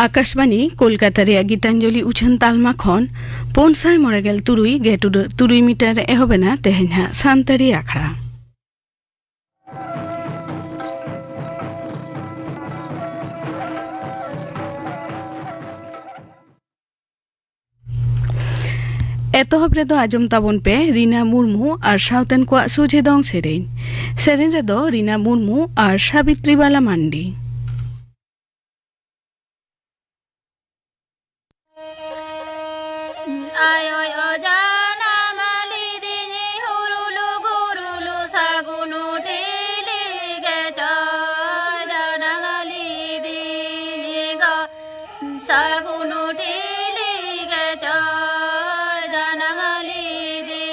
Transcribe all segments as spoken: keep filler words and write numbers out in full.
ᱟᱠᱟᱥᱵᱟᱱᱤ ᱠᱳᱞᱠᱟᱛᱟ ᱨᱮᱭᱟᱜ ᱜᱤᱛᱟᱧᱡᱚᱞᱤ ᱩᱪᱷᱟᱹᱱ ᱛᱟᱞᱢᱟ ᱠᱷᱚᱱ ᱯᱩᱱ ᱥᱟᱭ ᱢᱚᱬᱮ ᱜᱮᱞ ᱛᱩᱨᱩᱭ ᱜᱮ ᱴᱩᱰᱟᱹᱜ ᱛᱩᱨᱩᱭ ᱢᱤᱴᱟᱨ ᱨᱮ ᱮᱦᱚᱵ ᱮᱱᱟ ᱛᱮᱦᱮᱧ ᱦᱟᱜ ᱥᱟᱱᱛᱟᱲᱤ ᱟᱠᱷᱲᱟ᱾ ᱮᱛᱚᱦᱚᱵ ᱨᱮᱫᱚ ᱟᱸᱡᱚᱢ ᱛᱟᱵᱚᱱ ᱯᱮ ᱨᱤᱱᱟ ᱢᱩᱨᱢᱩ ᱟᱨ ᱥᱟᱶᱛᱮᱱ ᱠᱚᱣᱟᱜ ᱥᱚᱡᱷᱮ ᱫᱚᱝ ᱥᱮᱨᱮᱧ᱾ ᱥᱮᱨᱮᱧ ᱨᱮᱫᱚ ᱨᱤᱱᱟ ᱢᱩᱨᱢᱩ ᱟᱨ ᱥᱟᱵᱤᱛᱨᱤ ᱵᱟᱞᱟ ᱢᱟᱱᱰᱤ᱾ ᱟᱭᱳᱭ ᱚᱡᱟᱱᱟᱢ ᱞᱤᱫᱤᱧ ᱦᱩᱨᱩᱞᱩ ᱜᱩᱨᱩᱞᱩ ᱥᱟᱹᱜᱩᱱ ᱴᱷᱤᱞᱤ ᱜᱮ ᱪᱚᱭ ᱡᱟᱱᱟᱢ ᱞᱤᱫᱤᱧ ᱜᱚ ᱥᱟᱹᱜᱩᱱ ᱴᱷᱤᱞᱤ ᱜᱮ ᱪᱚᱭ ᱡᱟᱱᱟᱢ ᱞᱤᱫᱤᱧ᱾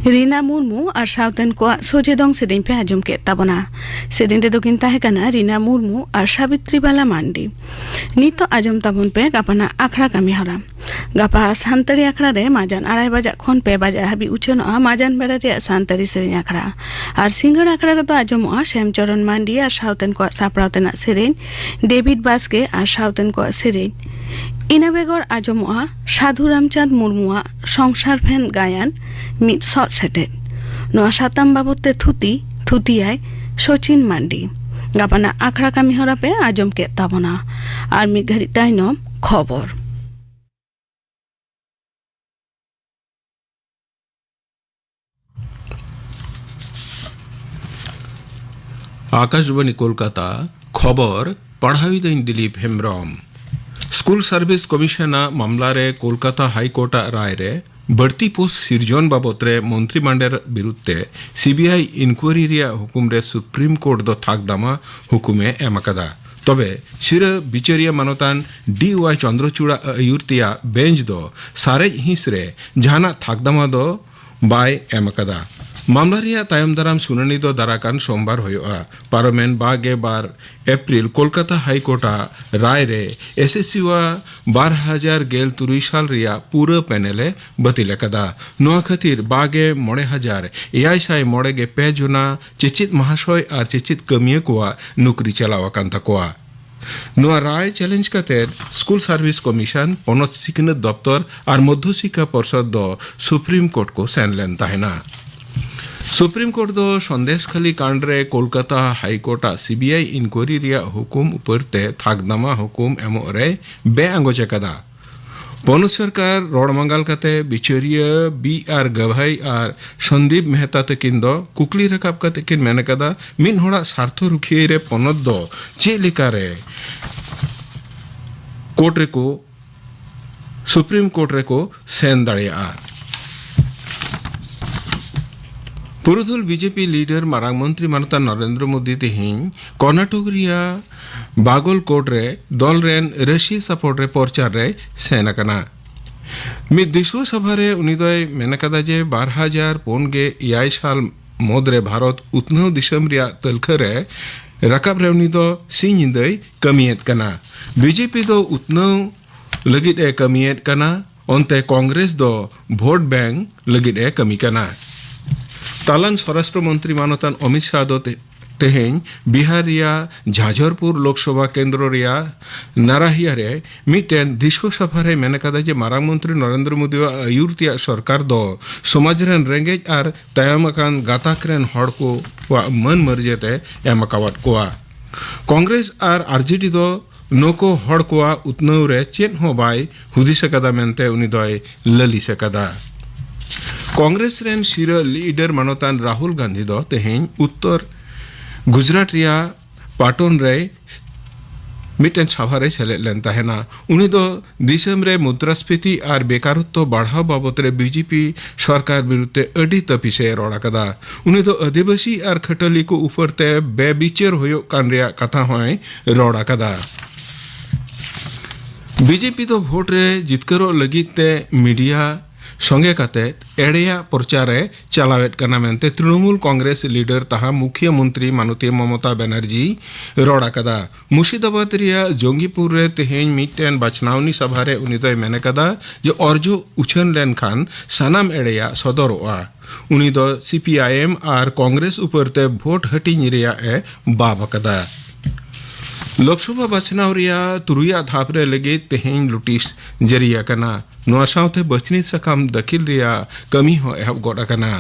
ᱨᱤᱱᱟ ᱢᱩᱨᱢᱩ ᱟᱨ ᱥᱟᱶᱛᱮᱱ ᱠᱚᱣᱟᱜ ᱥᱚᱡᱷᱮ ᱫᱚᱝ ᱥᱮᱨᱮᱧ ᱯᱮ ᱟᱸᱡᱚᱢ ᱠᱮᱫ ᱛᱟᱵᱚᱱᱟ᱾ ᱥᱮᱨᱮᱧ ᱨᱮᱫᱚ ᱠᱤᱱ ᱛᱟᱦᱮᱸ ᱠᱟᱱᱟ ᱨᱤᱱᱟ ᱢᱩᱨᱢᱩ ᱟᱨ ᱥᱟᱵᱤᱛᱨᱤ ᱵᱟᱞᱟ ᱢᱟᱱᱰᱤ᱾ ᱱᱤᱛᱚᱜ ᱟᱸᱡᱚᱢ ᱛᱟᱵᱚᱱ ᱯᱮ ᱜᱟᱯᱟᱱᱟᱜ ᱟᱠᱷᱲᱟ ᱠᱟᱹᱢᱤ ᱦᱚᱨᱟ᱾ ᱜᱟᱯᱟ ᱥᱟᱱᱛᱟᱲᱤ ᱟᱠᱷᱲᱟ ᱨᱮ ᱢᱟᱡᱟᱱ ᱟᱲᱟᱭ ᱵᱟᱡᱟᱜ ᱠᱷᱚᱱ ᱯᱮ ᱵᱟᱡᱟᱜ ᱦᱟᱹᱵᱤᱡ ᱩᱪᱷᱟᱹᱱᱚᱜᱼᱟ ᱢᱟᱡᱟᱱ ᱵᱮᱲᱟ ᱨᱮᱭᱟᱜ ᱥᱟᱱᱛᱟᱲᱤ ᱥᱮᱨᱮᱧ ᱟᱠᱷᱲᱟ᱾ ᱟᱨ ᱥᱤᱸᱜᱟᱹᱲ ᱟᱠᱷᱲᱟ ᱨᱮᱫᱚ ᱟᱸᱡᱚᱢᱚᱜᱼᱟ ᱥᱮᱢᱪᱚᱨᱚᱱ ᱢᱟᱱᱰᱤ ᱟᱨ ᱥᱟᱶᱛᱮᱱ ᱠᱚᱣᱟᱜ ᱥᱟᱯᱲᱟᱣ ᱛᱮᱱᱟᱜ ᱥᱮᱨᱮᱧ, ᱰᱮᱵᱷᱤᱰ ᱵᱟᱥᱠᱮ ᱟᱨ ᱥᱟᱶᱛᱮᱱ ᱠᱚᱣᱟᱜ ᱥᱮᱨᱮᱧ᱾ ᱤᱱᱟᱹ ᱵᱮᱜᱚᱨ ᱟᱸᱡᱚᱢᱚᱜᱼᱟ ᱥᱟᱹᱫᱷᱩ ᱨᱟᱢᱪᱟᱸᱫᱽ ᱢᱩᱨᱢᱩᱣᱟᱜ ᱥᱚᱝᱥᱟᱨ ᱯᱷᱮᱱ ᱜᱟᱭᱟᱱ ᱢᱤᱫ ᱥᱚᱫ ᱥᱮᱴᱮᱫ᱾ ᱱᱚᱣᱟ ᱥᱟᱛᱟᱢ ᱵᱟᱵᱚᱫ ᱛᱮ ᱛᱷᱩᱛᱤ, ᱛᱷᱩᱛᱤᱭᱟᱭ ᱥᱚᱪᱤᱱ ᱢᱟᱱᱰᱤ᱾ ᱜᱟᱯᱟᱱᱟᱜ ᱟᱠᱷᱲᱟ ᱠᱟᱹᱢᱤ ᱦᱚᱨᱟ ᱯᱮ ᱟᱸᱡᱚᱢ ᱠᱮᱫ ᱛᱟᱵᱚᱱᱟ᱾ ᱟᱨ ᱢᱤᱫ ᱜᱷᱟᱹᱲᱤᱡ ᱛᱟᱭᱱᱚᱢ ᱠᱷᱚᱵᱚᱨ᱾ ᱟᱠᱟᱥᱵᱟᱱᱤ ᱠᱳᱞᱠᱟᱛᱟ, ᱠᱷᱚᱵᱚᱨ ᱯᱟᱲᱦᱟᱣᱤᱫᱟᱹᱧ ᱫᱤᱞᱤᱯ ᱦᱮᱢᱵᱨᱚᱢ᱾ ᱥᱠᱩᱞ ᱥᱟᱨᱵᱷᱤᱥ ᱠᱚᱢᱤᱥᱚᱱᱟᱜ ᱢᱟᱢᱞᱟ ᱨᱮ ᱠᱳᱞᱠᱟᱛᱟ ᱦᱟᱭ ᱠᱳᱨᱴᱟᱜ ᱨᱟᱭ ᱨᱮ ᱵᱟᱹᱲᱛᱤ ᱯᱳᱥᱴ ᱥᱤᱨᱡᱚᱱ ᱵᱟᱵᱚᱛ ᱨᱮ ᱢᱚᱱᱛᱨᱤ ᱢᱟᱱᱰᱮᱨ ᱵᱤᱨᱩᱫᱷ ᱛᱮ ᱥᱤᱵᱤᱟᱭ ᱤᱱᱠᱩᱭᱟᱨᱤ ᱨᱮᱭᱟᱜ ᱦᱩᱠᱩᱢ ᱨᱮ ᱥᱩᱯᱨᱤᱢ ᱠᱳᱨᱴ ᱫᱚ ᱛᱷᱟᱠ ᱫᱟᱢᱟ ᱦᱩᱠᱩᱢᱮ ᱮᱢ ᱟᱠᱟᱫᱟ᱾ ᱛᱚᱵᱮ ᱥᱤᱨᱟᱹ ᱵᱤᱪᱟᱹᱨᱤᱭᱟᱹ ᱢᱟᱱᱚᱛᱟᱱ ᱰᱤ ᱣᱟᱭ ᱪᱚᱱᱫᱨᱚᱪᱩᱲᱟ ᱟᱹᱭᱩᱨ ᱛᱮᱭᱟᱜ ᱵᱮᱧᱪ ᱫᱚ ᱥᱟᱨᱮᱡ ᱦᱤᱸᱥ ᱨᱮ ᱡᱟᱦᱟᱱᱟᱜ ᱛᱷᱟᱠ ᱫᱟᱢᱟ ᱫᱚ ᱵᱟᱭ ᱮᱢ ᱟᱠᱟᱫᱟ᱾ ᱢᱟᱢᱞᱟ ᱨᱮᱭᱟᱜ ᱛᱟᱭᱚᱢ ᱫᱟᱨᱟᱢ ᱥᱩᱱᱟᱹᱱᱤ ᱫᱚ ᱫᱟᱨᱟᱠᱟᱱ ᱥᱳᱢᱵᱟᱨ ᱦᱩᱭᱩᱜᱼᱟ᱾ ᱯᱟᱨᱚᱢᱮᱱ ᱵᱟᱜᱮ ᱵᱟᱨ ᱮᱯᱨᱤᱞ ᱠᱳᱞᱠᱟᱛᱟ ᱦᱟᱭ ᱠᱳᱨᱴᱟᱜ ᱨᱟᱭ ᱨᱮ ᱮᱥ ᱮᱥ ᱥᱤ ᱣᱟ ᱵᱟᱨ ᱦᱟᱡᱟᱨ ᱜᱮᱞ ᱛᱩᱨᱩᱭ ᱥᱟᱞ ᱨᱮᱭᱟᱜ ᱯᱩᱨᱟᱹ ᱯᱮᱱᱮᱞ ᱮ ᱵᱟᱹᱛᱤᱞ ᱟᱠᱟᱫᱟ᱾ ᱱᱚᱣᱟ ᱠᱷᱟᱹᱛᱤᱨ ᱵᱟᱜᱮ ᱢᱚᱬᱮ ᱦᱟᱡᱟᱨ ᱮᱭᱟᱭ ᱥᱟᱭ ᱢᱚᱬᱮ ᱜᱮ ᱯᱮ ᱡᱚᱱᱟ ᱪᱮᱪᱮᱫ ᱢᱟᱦᱟᱥᱚᱭ ᱟᱨ ᱪᱮᱪᱮᱫ ᱠᱟᱹᱢᱤᱭᱟᱹ ᱠᱚᱣᱟᱜ ᱱᱩᱠᱨᱤ ᱪᱟᱞᱟᱣ ᱟᱠᱟᱱ ᱛᱟᱠᱚᱣᱟ᱾ ᱱᱚᱣᱟ ᱨᱟᱭ ᱪᱮᱞᱮᱧᱡᱽ ᱠᱟᱛᱮ ᱥᱠᱩᱞ ᱥᱟᱨᱵᱷᱤᱥ ᱠᱚᱢᱤᱥᱚᱱ, ᱯᱚᱱᱚᱛ ᱥᱤᱠᱷᱱᱟᱹᱛ ᱫᱚᱯᱛᱚᱨ ᱟᱨ ᱢᱚᱫᱽᱫᱷᱚ ᱥᱤᱠᱠᱷᱟ ᱯᱚᱨᱥᱚᱫ ᱫᱚ ᱥᱩᱯᱨᱤᱢ ᱠᱳᱨᱴ ᱠᱚ ᱥᱮᱱ ᱞᱮᱱ ᱛᱟᱦᱮᱱᱟ᱾ ᱥᱩᱯᱨᱤᱢ ᱠᱳᱨᱴ ᱫᱚ ᱥᱚᱱᱫᱮᱥ ᱠᱷᱟᱹᱞᱤ ᱠᱟᱸᱰ ᱨᱮ ᱠᱳᱞᱠᱟᱛᱟ ᱦᱟᱭ ᱠᱳᱨᱴᱟᱜ ᱥᱤᱵᱤᱟᱭ ᱤᱱᱠᱩᱭᱟᱨᱤ ᱨᱮᱭᱟᱜ ᱦᱩᱠᱩᱢ ᱩᱯᱟᱹᱨ ᱛᱮ ᱛᱷᱟᱠ ᱫᱟᱢᱟ ᱦᱩᱠᱩᱢ ᱮᱢᱚᱜ ᱨᱮᱭ ᱵᱮᱼᱟᱸᱜᱚᱪ ᱟᱠᱟᱫᱟ᱾ ᱯᱚᱱᱚᱛ ᱥᱚᱨᱠᱟᱨ ᱨᱚᱲ ᱢᱟᱸᱜᱟᱞ ᱠᱟᱛᱮ ᱵᱤᱪᱟᱹᱨᱤᱭᱟᱹ ᱵᱤ ᱟᱨ ᱜᱟᱵᱷᱟᱭ ᱟᱨ ᱥᱚᱱᱫᱤᱯ ᱢᱮᱦᱛᱟ ᱛᱟᱹᱠᱤᱱ ᱫᱚ ᱠᱩᱠᱞᱤ ᱨᱟᱠᱟᱵ ᱠᱟᱛᱮ ᱠᱤᱱ ᱢᱮᱱ ᱟᱠᱟᱫᱟ, ᱢᱤᱫ ᱦᱚᱲᱟᱜ ᱥᱟᱨᱛᱷᱚ ᱨᱩᱠᱷᱤᱭᱟᱹ ᱨᱮ ᱯᱚᱱᱚᱛ ᱫᱚ ᱪᱮᱫ ᱞᱮᱠᱟᱨᱮ ᱠᱳᱨᱴ ᱨᱮᱠᱚ, ᱥᱩᱯᱨᱤᱢ ᱠᱳᱨᱴ ᱨᱮᱠᱚ ᱥᱮᱱ ᱫᱟᱲᱮᱭᱟᱜᱼᱟ? ᱯᱩᱨᱩᱫᱷᱩᱞ ᱵᱤᱡᱮᱯᱤ ᱞᱤᱰᱟᱨ ᱢᱟᱨᱟᱝ ᱢᱚᱱᱛᱨᱤ ᱢᱟᱱᱚᱛᱟᱱ ᱱᱚᱨᱮᱱᱫᱨᱚ ᱢᱳᱫᱤ ᱛᱮᱦᱮᱧ ᱠᱚᱨᱱᱟᱴᱚᱠ ᱨᱮᱭᱟᱜ ᱵᱟᱜᱚᱞ ᱠᱳᱨᱴ ᱨᱮ ᱫᱚᱞ ᱨᱮᱱ ᱨᱟᱹᱥᱤᱭᱟᱹ ᱥᱟᱯᱚᱨᱴ ᱨᱮ ᱯᱨᱚᱪᱟᱨ ᱨᱮ ᱥᱮᱱ ᱟᱠᱟᱱᱟ᱾ ᱢᱤᱫ ᱫᱤᱥᱩᱣᱟᱹ ᱥᱚᱵᱷᱟ ᱨᱮ ᱩᱱᱤ ᱫᱚᱭ ᱢᱮᱱ ᱟᱠᱟᱫᱟ ᱡᱮ ᱵᱟᱨ ᱦᱟᱡᱟᱨ ᱯᱩᱱ ᱜᱮ ᱮᱭᱟᱭ ᱥᱟᱞ ᱢᱩᱫᱽᱨᱮ ᱵᱷᱟᱨᱚᱛ ᱩᱛᱱᱟᱹᱣ ᱫᱤᱥᱚᱢ ᱨᱮᱭᱟᱜ ᱛᱟᱹᱞᱠᱷᱟᱹ ᱨᱮ ᱨᱟᱠᱟᱵ ᱨᱮ ᱩᱱᱤ ᱫᱚ ᱥᱤᱧ ᱧᱤᱫᱟᱹᱭ ᱠᱟᱹᱢᱤᱭᱮᱫ ᱠᱟᱱᱟ᱾ ᱵᱤᱡᱮᱯᱤ ᱫᱚ ᱩᱛᱱᱟᱹᱣ ᱞᱟᱹᱜᱤᱫ ᱮ ᱠᱟᱹᱢᱤᱭᱮᱫ ᱠᱟᱱᱟ, ᱚᱱᱛᱮ ᱠᱚᱝᱜᱨᱮᱥ ᱫᱚ ᱵᱷᱳᱴ ᱵᱮᱝᱠ ᱞᱟᱹᱜᱤᱫ ᱮ ᱠᱟᱹᱢᱤ ᱠᱟᱱᱟ᱾ ᱛᱟᱞᱟᱱ ᱥᱚᱨᱟᱥᱴᱨᱚ ᱢᱚᱱᱛᱨᱤ ᱢᱟᱱᱚᱛᱟᱱ ᱚᱢᱤᱛ ᱥᱟᱦ ᱫᱚ ᱛᱮ-, ᱛᱮᱦᱮᱧ ᱵᱤᱦᱟᱨ ᱨᱮᱭᱟᱜ ᱡᱷᱟᱡᱚᱨᱯᱩᱨ ᱞᱳᱠᱥᱚᱵᱷᱟ ᱠᱮᱱᱫᱨᱚ ᱨᱮᱭᱟᱜ ᱱᱟᱨᱟᱦᱤᱭᱟ ᱨᱮ ᱢᱤᱫᱴᱮᱱ ᱫᱤᱥᱩᱣᱟᱹ ᱥᱚᱵᱷᱟ ᱨᱮᱭ ᱢᱮᱱ ᱟᱠᱟᱫᱟ ᱡᱮ ᱢᱟᱨᱟᱝ ᱢᱚᱱᱛᱨᱤ ᱱᱚᱨᱮᱱᱫᱨᱚ ᱢᱳᱫᱤᱭᱟᱜ ᱟᱹᱭᱩᱨ ᱛᱮᱭᱟᱜ ᱥᱚᱨᱠᱟᱨ ᱫᱚ ᱥᱚᱢᱟᱡᱽ ᱨᱮᱱ ᱨᱮᱸᱜᱮᱡ ᱟᱨ ᱛᱟᱭᱚᱢ ᱟᱠᱟᱱ ᱜᱟᱛᱟᱠ ᱨᱮᱱ ᱦᱚᱲ ᱠᱚᱣᱟᱜ ᱢᱟᱹᱱ ᱢᱟᱹᱨᱡᱟᱹᱛ ᱮ ᱮᱢ ᱟᱠᱟᱣᱟᱫ ᱠᱚᱣᱟ᱾ ᱠᱚᱝᱜᱨᱮᱥ ᱟᱨ ᱟᱨᱡᱮᱰᱤ ᱫᱚ ᱱᱩᱠᱩ ᱦᱚᱲ ᱠᱚᱣᱟᱜ ᱩᱛᱱᱟᱹᱣ ᱨᱮ ᱪᱮᱫ ᱦᱚᱸ ᱵᱟᱭ ᱦᱩᱫᱤᱥ ᱟᱠᱟᱫᱟ ᱢᱮᱱᱛᱮ ᱩᱱᱤ ᱫᱚᱭ ᱞᱟᱹᱞᱤᱥ ᱟᱠᱟᱫᱟ᱾ ᱠᱚᱝᱜᱨᱮᱥ ᱨᱮᱱ ᱥᱤᱨᱟᱹ ᱞᱤᱰᱟᱨ ᱢᱟᱱᱚᱛᱟᱱ ᱨᱟᱦᱩᱞ ᱜᱟᱱᱫᱷᱤ ᱫᱚ ᱛᱮᱦᱮᱧ ᱩᱛᱛᱚᱨ ᱜᱩᱡᱽᱨᱟᱴ ᱨᱮᱭᱟᱜ ᱯᱟᱴᱚᱱ ᱨᱮ ᱢᱤᱫᱴᱮᱱ ᱥᱟᱵᱷᱟ ᱨᱮᱭ ᱥᱮᱞᱮᱫ ᱞᱮᱱ ᱛᱟᱦᱮᱱᱟ᱾ ᱩᱱᱤ ᱫᱚ ᱫᱤᱥᱚᱢ ᱨᱮ ᱢᱩᱫᱽᱨᱟᱥᱯᱷᱤᱛᱤ ᱟᱨ ᱵᱮᱠᱟᱨᱚᱛᱛᱚ ᱵᱟᱲᱦᱟᱣ ᱵᱟᱵᱚᱛ ᱨᱮ ᱵᱤᱡᱮᱯᱤ ᱥᱚᱨᱠᱟᱨ ᱵᱤᱨᱩᱫᱷ ᱛᱮ ᱟᱹᱰᱤ ᱛᱟᱹᱯᱤᱥ ᱮ ᱨᱚᱲ ᱟᱠᱟᱫᱟ᱾ ᱩᱱᱤ ᱫᱚ ᱟᱹᱫᱤᱵᱟᱹᱥᱤ ᱟᱨ ᱠᱷᱟᱹᱴᱟᱹᱞᱤ ᱠᱚ ᱩᱯᱚᱨ ᱛᱮ ᱵᱮᱵᱤᱪᱟᱹᱨ ᱦᱩᱭᱩᱜ ᱠᱟᱱ ᱨᱮᱭᱟᱜ ᱠᱟᱛᱷᱟ ᱦᱚᱸᱭ ᱨᱚᱲ ᱟᱠᱟᱫᱟ᱾ ᱵᱤᱡᱮᱯᱤ ᱫᱚ ᱵᱷᱳᱴ ᱨᱮ ᱡᱤᱛᱠᱟᱹᱨᱚᱜ ᱞᱟᱹᱜᱤᱫ ᱛᱮ ᱢᱤᱰᱤᱭᱟ ᱥᱚᱸᱜᱮ ᱠᱟᱛᱮ ᱮᱲᱮᱭᱟᱜ ᱯᱨᱚᱪᱟᱨ ᱮ ᱪᱟᱞᱟᱣᱮᱫ ᱠᱟᱱᱟ ᱢᱮᱱᱛᱮ ᱛᱨᱤᱱᱚᱢᱩᱞ ᱠᱚᱝᱜᱨᱮᱥ ᱞᱤᱰᱟᱨ ᱛᱟᱦᱟ ᱢᱩᱠᱷᱤᱭᱟᱹ ᱢᱚᱱᱛᱨᱤ ᱢᱟᱱᱚᱛᱤ ᱢᱚᱢᱚᱛᱟ ᱵᱮᱱᱟᱨᱡᱤ ᱨᱚᱲ ᱟᱠᱟᱫᱟ᱾ ᱢᱩᱨᱥᱤᱫᱟᱵᱟᱫᱽ ᱨᱮᱭᱟᱜ ᱡᱚᱝᱜᱤᱯᱩᱨ ᱨᱮ ᱛᱮᱦᱮᱧ ᱢᱤᱫᱴᱮᱱ ᱵᱟᱪᱷᱱᱟᱣᱱᱤ ᱥᱟᱵᱷᱟ ᱨᱮ ᱩᱱᱤ ᱫᱚᱭ ᱢᱮᱱ ᱟᱠᱟᱫᱟ ᱡᱮ ᱚᱨᱡᱚ ᱩᱪᱷᱟᱹᱱ ᱞᱮᱱᱠᱷᱟᱱ ᱥᱟᱱᱟᱢ ᱮᱲᱮᱭᱟᱜ ᱥᱚᱫᱚᱨᱚᱜᱼᱟ᱾ ᱩᱱᱤ ᱫᱚ ᱥᱤ ᱯᱤ ᱟᱭ ᱮᱢ ᱟᱨ ᱠᱚᱝᱜᱨᱮᱥ ᱩᱯᱚᱨ ᱛᱮ ᱵᱷᱳᱴ ᱦᱟᱹᱴᱤᱧ ᱨᱮᱭᱟᱜ ᱮ ᱵᱟᱵ ᱟᱠᱟᱫᱟ᱾ ᱞᱳᱠᱥᱚᱵᱷᱟ ᱵᱟᱪᱷᱱᱟᱣ ᱨᱮᱭᱟᱜ ᱛᱩᱨᱩᱭᱟᱜ ᱫᱷᱟᱯ ᱨᱮ ᱞᱟᱹᱜᱤᱫ ᱛᱮᱦᱮᱧ ᱱᱳᱴᱤᱥ ᱡᱟᱹᱨᱤ ᱟᱠᱟᱱᱟ᱾ ᱱᱚᱣᱟ ᱥᱟᱶᱛᱮ ᱵᱟᱹᱪᱷᱱᱤ ᱥᱟᱠᱟᱢ ᱫᱟᱹᱠᱷᱤᱞ ᱨᱮᱭᱟᱜ ᱠᱟᱹᱢᱤ ᱦᱚᱸ ᱮᱦᱚᱵ ᱜᱚᱫ ᱟᱠᱟᱱᱟ᱾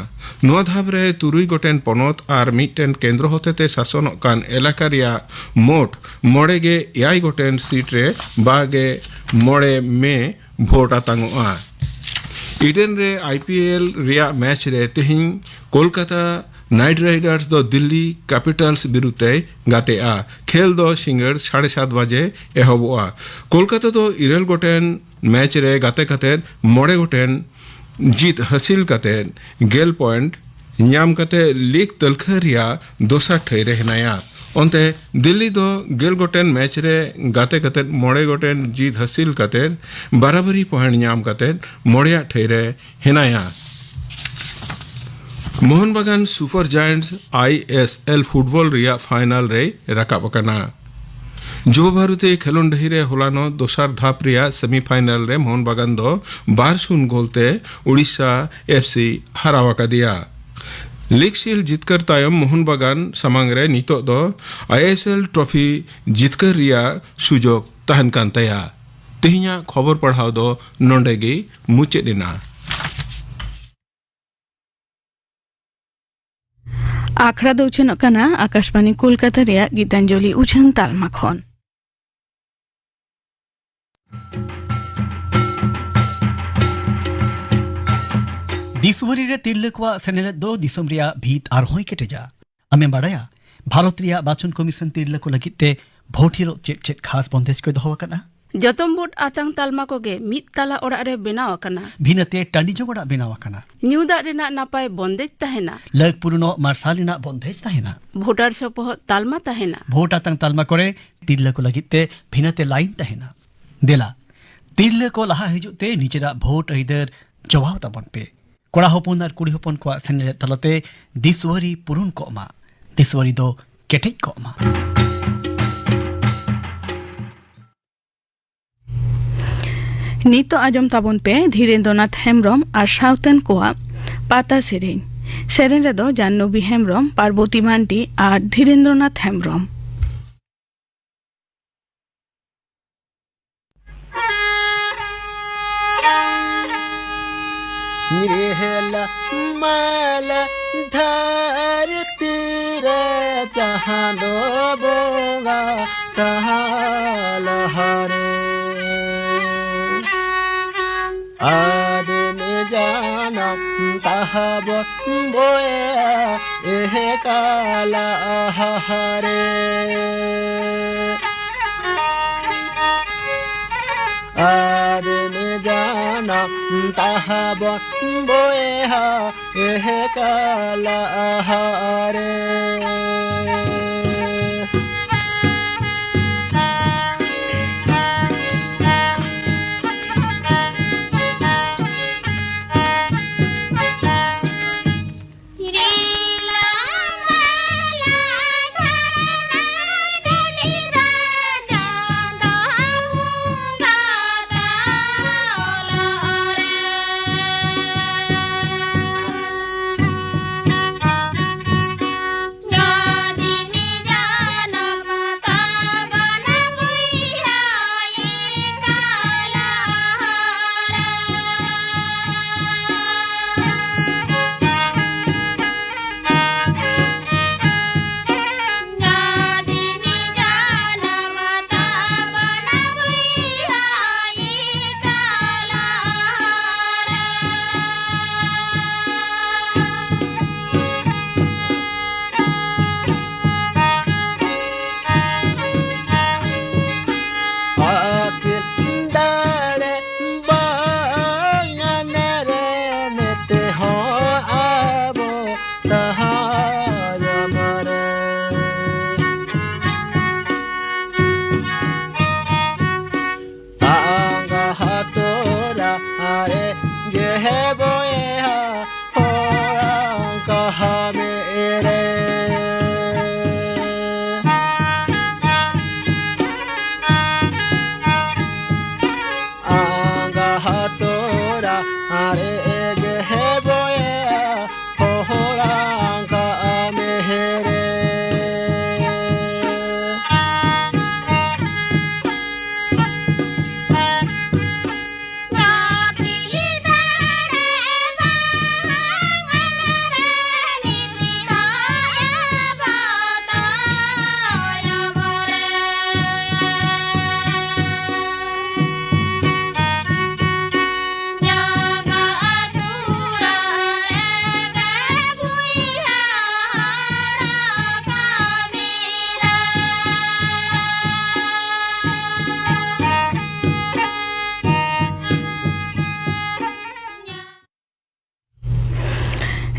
ᱱᱚᱣᱟ ᱫᱷᱟᱯ ᱨᱮ ᱛᱩᱨᱩᱭ ᱜᱚᱴᱮᱱ ᱯᱚᱱᱚᱛ ᱟᱨ ᱢᱤᱫᱴᱮᱱ ᱠᱮᱱᱫᱨᱚ ᱦᱚᱛᱮᱛᱮ ᱥᱟᱥᱚᱱᱚᱜ ᱠᱟᱱ ᱮᱞᱟᱠᱟ ᱨᱮᱭᱟᱜ ᱢᱳᱴ ᱢᱚᱬᱮ ᱜᱮ ᱮᱭᱟᱭ ᱜᱚᱴᱮᱱ ᱥᱤᱴ ᱨᱮ ᱵᱟᱜᱮ ᱢᱚᱬᱮ ᱢᱮ ᱵᱷᱳᱴ ᱟᱛᱟᱝᱚᱜᱼᱟ᱾ ᱤᱰᱮᱱ ᱨᱮ ᱟᱭ ᱯᱤ ᱮᱞ ᱨᱮᱭᱟᱜ ᱢᱮᱪ ᱨᱮ ᱛᱮᱦᱮᱧ ᱠᱳᱞᱠᱟᱛᱟ ᱱᱟᱭᱤᱴ ᱨᱟᱭᱰᱟᱨᱥ ᱫᱚ ᱫᱤᱞᱞᱤ ᱠᱮᱯᱤᱴᱟᱞᱥ ᱵᱤᱨᱩᱫᱷ ᱛᱮᱭ ᱜᱟᱛᱮᱜᱼᱟ᱾ ᱠᱷᱮᱞ ᱫᱚ ᱥᱤᱸᱜᱟᱹᱲ ᱥᱟᱲᱮ ᱥᱟᱛ ᱵᱟᱡᱮ ᱮᱦᱚᱵᱚᱜᱼᱟ᱾ ᱠᱳᱞᱠᱟᱛᱟ ᱫᱚ ᱤᱨᱟᱹᱞ ᱜᱚᱴᱮᱱ ᱢᱮᱪ ᱨᱮ ᱜᱟᱛᱮ ᱠᱟᱛᱮ ᱢᱚᱬᱮ ᱜᱚᱴᱮᱱ ᱡᱤᱛ ᱦᱟᱹᱥᱤᱞ ᱠᱟᱛᱮ ᱜᱮᱞ ᱯᱚᱭᱮᱱᱴ ᱧᱟᱢ ᱠᱟᱛᱮ ᱞᱤᱜᱽ ᱛᱟᱹᱞᱠᱷᱟᱹ ᱨᱮᱭᱟᱜ ᱫᱚᱥᱟᱨ ᱴᱷᱟᱹᱭ ᱨᱮ ᱦᱮᱱᱟᱭᱟ᱾ ᱚᱱᱛᱮ ᱫᱤᱞᱞᱤ ᱫᱚ ᱜᱮᱞ ᱜᱚᱴᱮᱱ ᱢᱮᱪ ᱨᱮ ᱜᱟᱛᱮ ᱠᱟᱛᱮ ᱢᱚᱬᱮ ᱜᱚᱴᱮᱱ ᱡᱤᱛ ᱦᱟᱹᱥᱤᱞ ᱠᱟᱛᱮ ᱵᱟᱨᱟᱵᱟᱨᱤ ᱯᱚᱭᱮᱱᱴ ᱧᱟᱢ ᱠᱟᱛᱮ ᱢᱚᱬᱮᱭᱟᱜ ᱴᱷᱟᱹᱭ ᱨᱮ ᱦᱮᱱᱟᱭᱟ᱾ Mohun Bagan Super Giants I S L football ᱨᱮᱭᱟᱜ ᱯᱷᱟᱭᱱᱟᱞ ᱨᱮᱭ ᱨᱟᱠᱟᱵ ᱟᱠᱟᱱᱟ᱾ ᱡᱩᱵᱚ ᱵᱷᱟᱨᱚᱛᱤ ᱠᱷᱮᱞᱳᱱᱰ ᱰᱟᱹᱦᱤ ᱨᱮ ᱦᱚᱞᱟᱱᱚᱜ ᱫᱚᱥᱟᱨ ᱫᱷᱟᱯ ᱨᱮᱭᱟᱜ ᱥᱮᱢᱤᱯᱷᱟᱭᱱᱟᱞ ᱨᱮ ᱢᱳᱦᱚᱱ ᱵᱟᱜᱟᱱ ᱫᱚ ᱵᱟᱨ ᱥᱩᱱ ᱜᱳᱞ ᱛᱮ ᱩᱲᱤᱥᱥᱟ ᱮᱯᱷ ᱥᱤ ᱦᱟᱨᱟᱣ ᱟᱠᱟᱫᱮᱭᱟ᱾ ᱞᱤᱜᱽ ᱥᱤᱞᱰ ᱡᱤᱛᱠᱟᱹᱨ ᱛᱟᱭᱚᱢ ᱢᱳᱦᱚᱱ ᱵᱟᱜᱟᱱ ᱥᱟᱢᱟᱝ ᱨᱮ ᱱᱤᱛᱚᱜ ᱫᱚ ᱟᱭ ᱮᱥ ᱮᱞ ᱴᱨᱚᱯᱷᱤ ᱡᱤᱛᱠᱟᱹᱨ ᱨᱮᱭᱟᱜ ᱥᱩᱡᱳᱜᱽ ᱛᱟᱦᱮᱱ ᱠᱟᱱ ᱛᱟᱭᱟ᱾ ᱛᱮᱦᱮᱧᱟᱜ ᱠᱷᱚᱵᱚᱨ ᱯᱟᱲᱦᱟᱣ ᱫᱚ ᱱᱚᱰᱮ ᱜᱮ ᱢᱩᱪᱟᱹᱫ ᱮᱱᱟ᱾ ᱟᱠᱷᱲᱟ ᱫᱚ ᱩᱪᱷᱟᱹᱱᱚᱜ ᱠᱟᱱᱟ ᱟᱠᱟᱥᱵᱟᱱᱤ ᱠᱳᱞᱠᱟᱛᱟ ᱨᱮᱭᱟᱜ ᱜᱤᱛᱟᱧᱡᱚᱞᱤ ᱩᱪᱷᱟᱹᱱ ᱛᱟᱞᱢᱟ ᱠᱷᱚᱱ᱾ ᱫᱤᱥᱣᱟᱹᱨᱤ ᱨᱮ ᱛᱤᱨᱞᱟᱹ ᱠᱚᱣᱟᱜ ᱥᱮᱱᱮᱞᱮᱫ ᱫᱚ ᱫᱤᱥᱚᱢ ᱨᱮᱭᱟᱜ ᱵᱷᱤᱛ ᱟᱨᱦᱚᱸᱭ ᱠᱮᱴᱮᱡᱟ᱾ ᱟᱢᱮᱢ ᱵᱟᱲᱟᱭᱟ, ᱵᱷᱟᱨᱚᱛ ᱨᱮᱭᱟᱜ ᱵᱟᱪᱷᱚᱱ ᱠᱚᱢᱤᱥᱚᱱ ᱛᱤᱨᱞᱟᱹ ᱠᱚ ᱞᱟᱹᱜᱤᱫ ᱛᱮ ᱵᱷᱳᱴ ᱦᱤᱞᱳᱜ ᱪᱮᱫ ᱪᱮᱫ ᱠᱷᱟᱥ ᱵᱚᱱᱫᱮᱡ ᱠᱚᱭ ᱫᱚᱦᱚ ᱟᱠᱟᱫᱼᱟ? ᱡᱚᱛᱚᱢ ᱵᱷᱳᱴ ᱟᱛᱟᱝ ᱛᱟᱞᱢᱟ ᱠᱚᱜᱮ ᱢᱤᱫ ᱛᱟᱞᱟ ᱚᱲᱟᱜ ᱨᱮ ᱵᱮᱱᱟᱣ ᱟᱠᱟᱱᱟ᱾ ᱵᱷᱤᱱᱟᱹᱛᱮ ᱴᱟᱺᱰᱤ ᱡᱚᱝ ᱚᱲᱟᱜ ᱵᱮᱱᱟᱣ ᱟᱠᱟᱱᱟ᱾ ᱧᱩ ᱫᱟᱜ ᱨᱮᱱᱟᱜ ᱱᱟᱯᱟᱭ ᱵᱚᱱᱫᱮᱡ ᱛᱟᱦᱮᱱᱟ᱾ ᱞᱟᱹᱜ ᱯᱩᱨᱩᱱᱚᱜ ᱢᱟᱨᱥᱟᱞ ᱨᱮᱱᱟᱜ ᱵᱚᱱᱫᱮᱡ ᱛᱟᱦᱮᱱᱟ᱾ ᱵᱷᱳᱴᱟᱨ ᱥᱚᱯᱚᱦᱚᱫ ᱛᱟᱞᱢᱟ ᱛᱟᱦᱮᱱᱟ᱾ ᱵᱷᱳᱴ ᱟᱛᱟᱝ ᱛᱟᱞᱢᱟ ᱠᱚᱨᱮ ᱛᱤᱨᱞᱟᱹ ᱠᱚ ᱞᱟᱹᱜᱤᱫ ᱛᱮ ᱵᱷᱤᱱᱟᱹᱛᱮ ᱞᱟᱭᱤᱱ ᱛᱟᱦᱮᱱᱟ᱾ ᱫᱮᱞᱟ, ᱛᱤᱨᱞᱟᱹ ᱠᱚ ᱞᱟᱦᱟ ᱦᱤᱡᱩᱜ ᱛᱮ ᱱᱤᱡᱮᱨᱟᱜ ᱵᱷᱳᱴ ᱟᱹᱭᱫᱟᱹᱨ ᱡᱚᱵᱟᱣ ᱛᱟᱵᱚᱱ ᱯᱮ᱾ ᱠᱚᱲᱟ ᱦᱚᱯᱚᱱ ᱟᱨ ᱠᱩᱲᱤ ᱦᱚᱯᱚᱱ ᱠᱚᱣᱟᱜ ᱥᱮᱱᱮᱞᱮᱫ ᱛᱟᱞᱟᱛᱮ ᱫᱤᱥᱣᱟᱹᱨᱤ ᱯᱩᱨᱩᱱ ᱠᱚᱜ ᱢᱟ, ᱫᱤᱥᱣᱟᱹᱨᱤ ᱫᱚ ᱠᱮᱴᱮᱡ ᱠᱚᱜ ᱢᱟ᱾ ᱱᱤᱛᱚᱜ ᱟᱸᱡᱚᱢ ᱛᱟᱵᱚᱱ ᱯᱮ ᱫᱷᱤᱨᱮᱱᱫᱨᱚᱱᱟᱛᱷ ᱦᱮᱢᱵᱽᱨᱚᱢ ᱟᱨ ᱥᱟᱶᱛᱮᱱ ᱠᱚᱣᱟᱜ ᱯᱟᱛᱟ ᱥᱮᱨᱮᱧ᱾ ᱥᱮᱨᱮᱧ ᱨᱮᱫᱚ ᱡᱟᱦᱱᱚᱵᱤ ᱦᱮᱢᱵᱽᱨᱚᱢ, ᱯᱟᱨᱵᱚᱛᱤ ᱢᱟᱱᱰᱤ ᱟᱨ ᱫᱷᱤᱨᱮᱱᱫᱨᱚᱱᱟᱛᱷ ᱦᱮᱢᱵᱽᱨᱚᱢ᱾ ᱨᱤᱦᱮᱞ ᱢᱟᱞ ᱫᱷᱟᱹᱨᱛᱤ ᱨᱮ ᱪᱟᱸᱫᱚ ᱵᱚᱸᱜᱟ ᱛᱟᱞᱟᱦᱟᱨᱮ᱾ ᱟᱫᱢᱤ ᱡᱟᱱᱟᱢ ᱛᱟᱦᱟᱵᱚ ᱵᱚᱭᱟ ᱮᱦᱮ ᱠᱟᱞᱟ ᱦᱟᱦᱟᱨᱮ᱾ ᱟᱫᱢᱤ ᱡᱟᱱᱟᱢ ᱛᱟᱦᱟᱵᱚ ᱵᱚᱭᱟ ᱮᱦᱮ ᱠᱟᱞᱟ ᱦᱟᱦᱟᱨᱮ᱾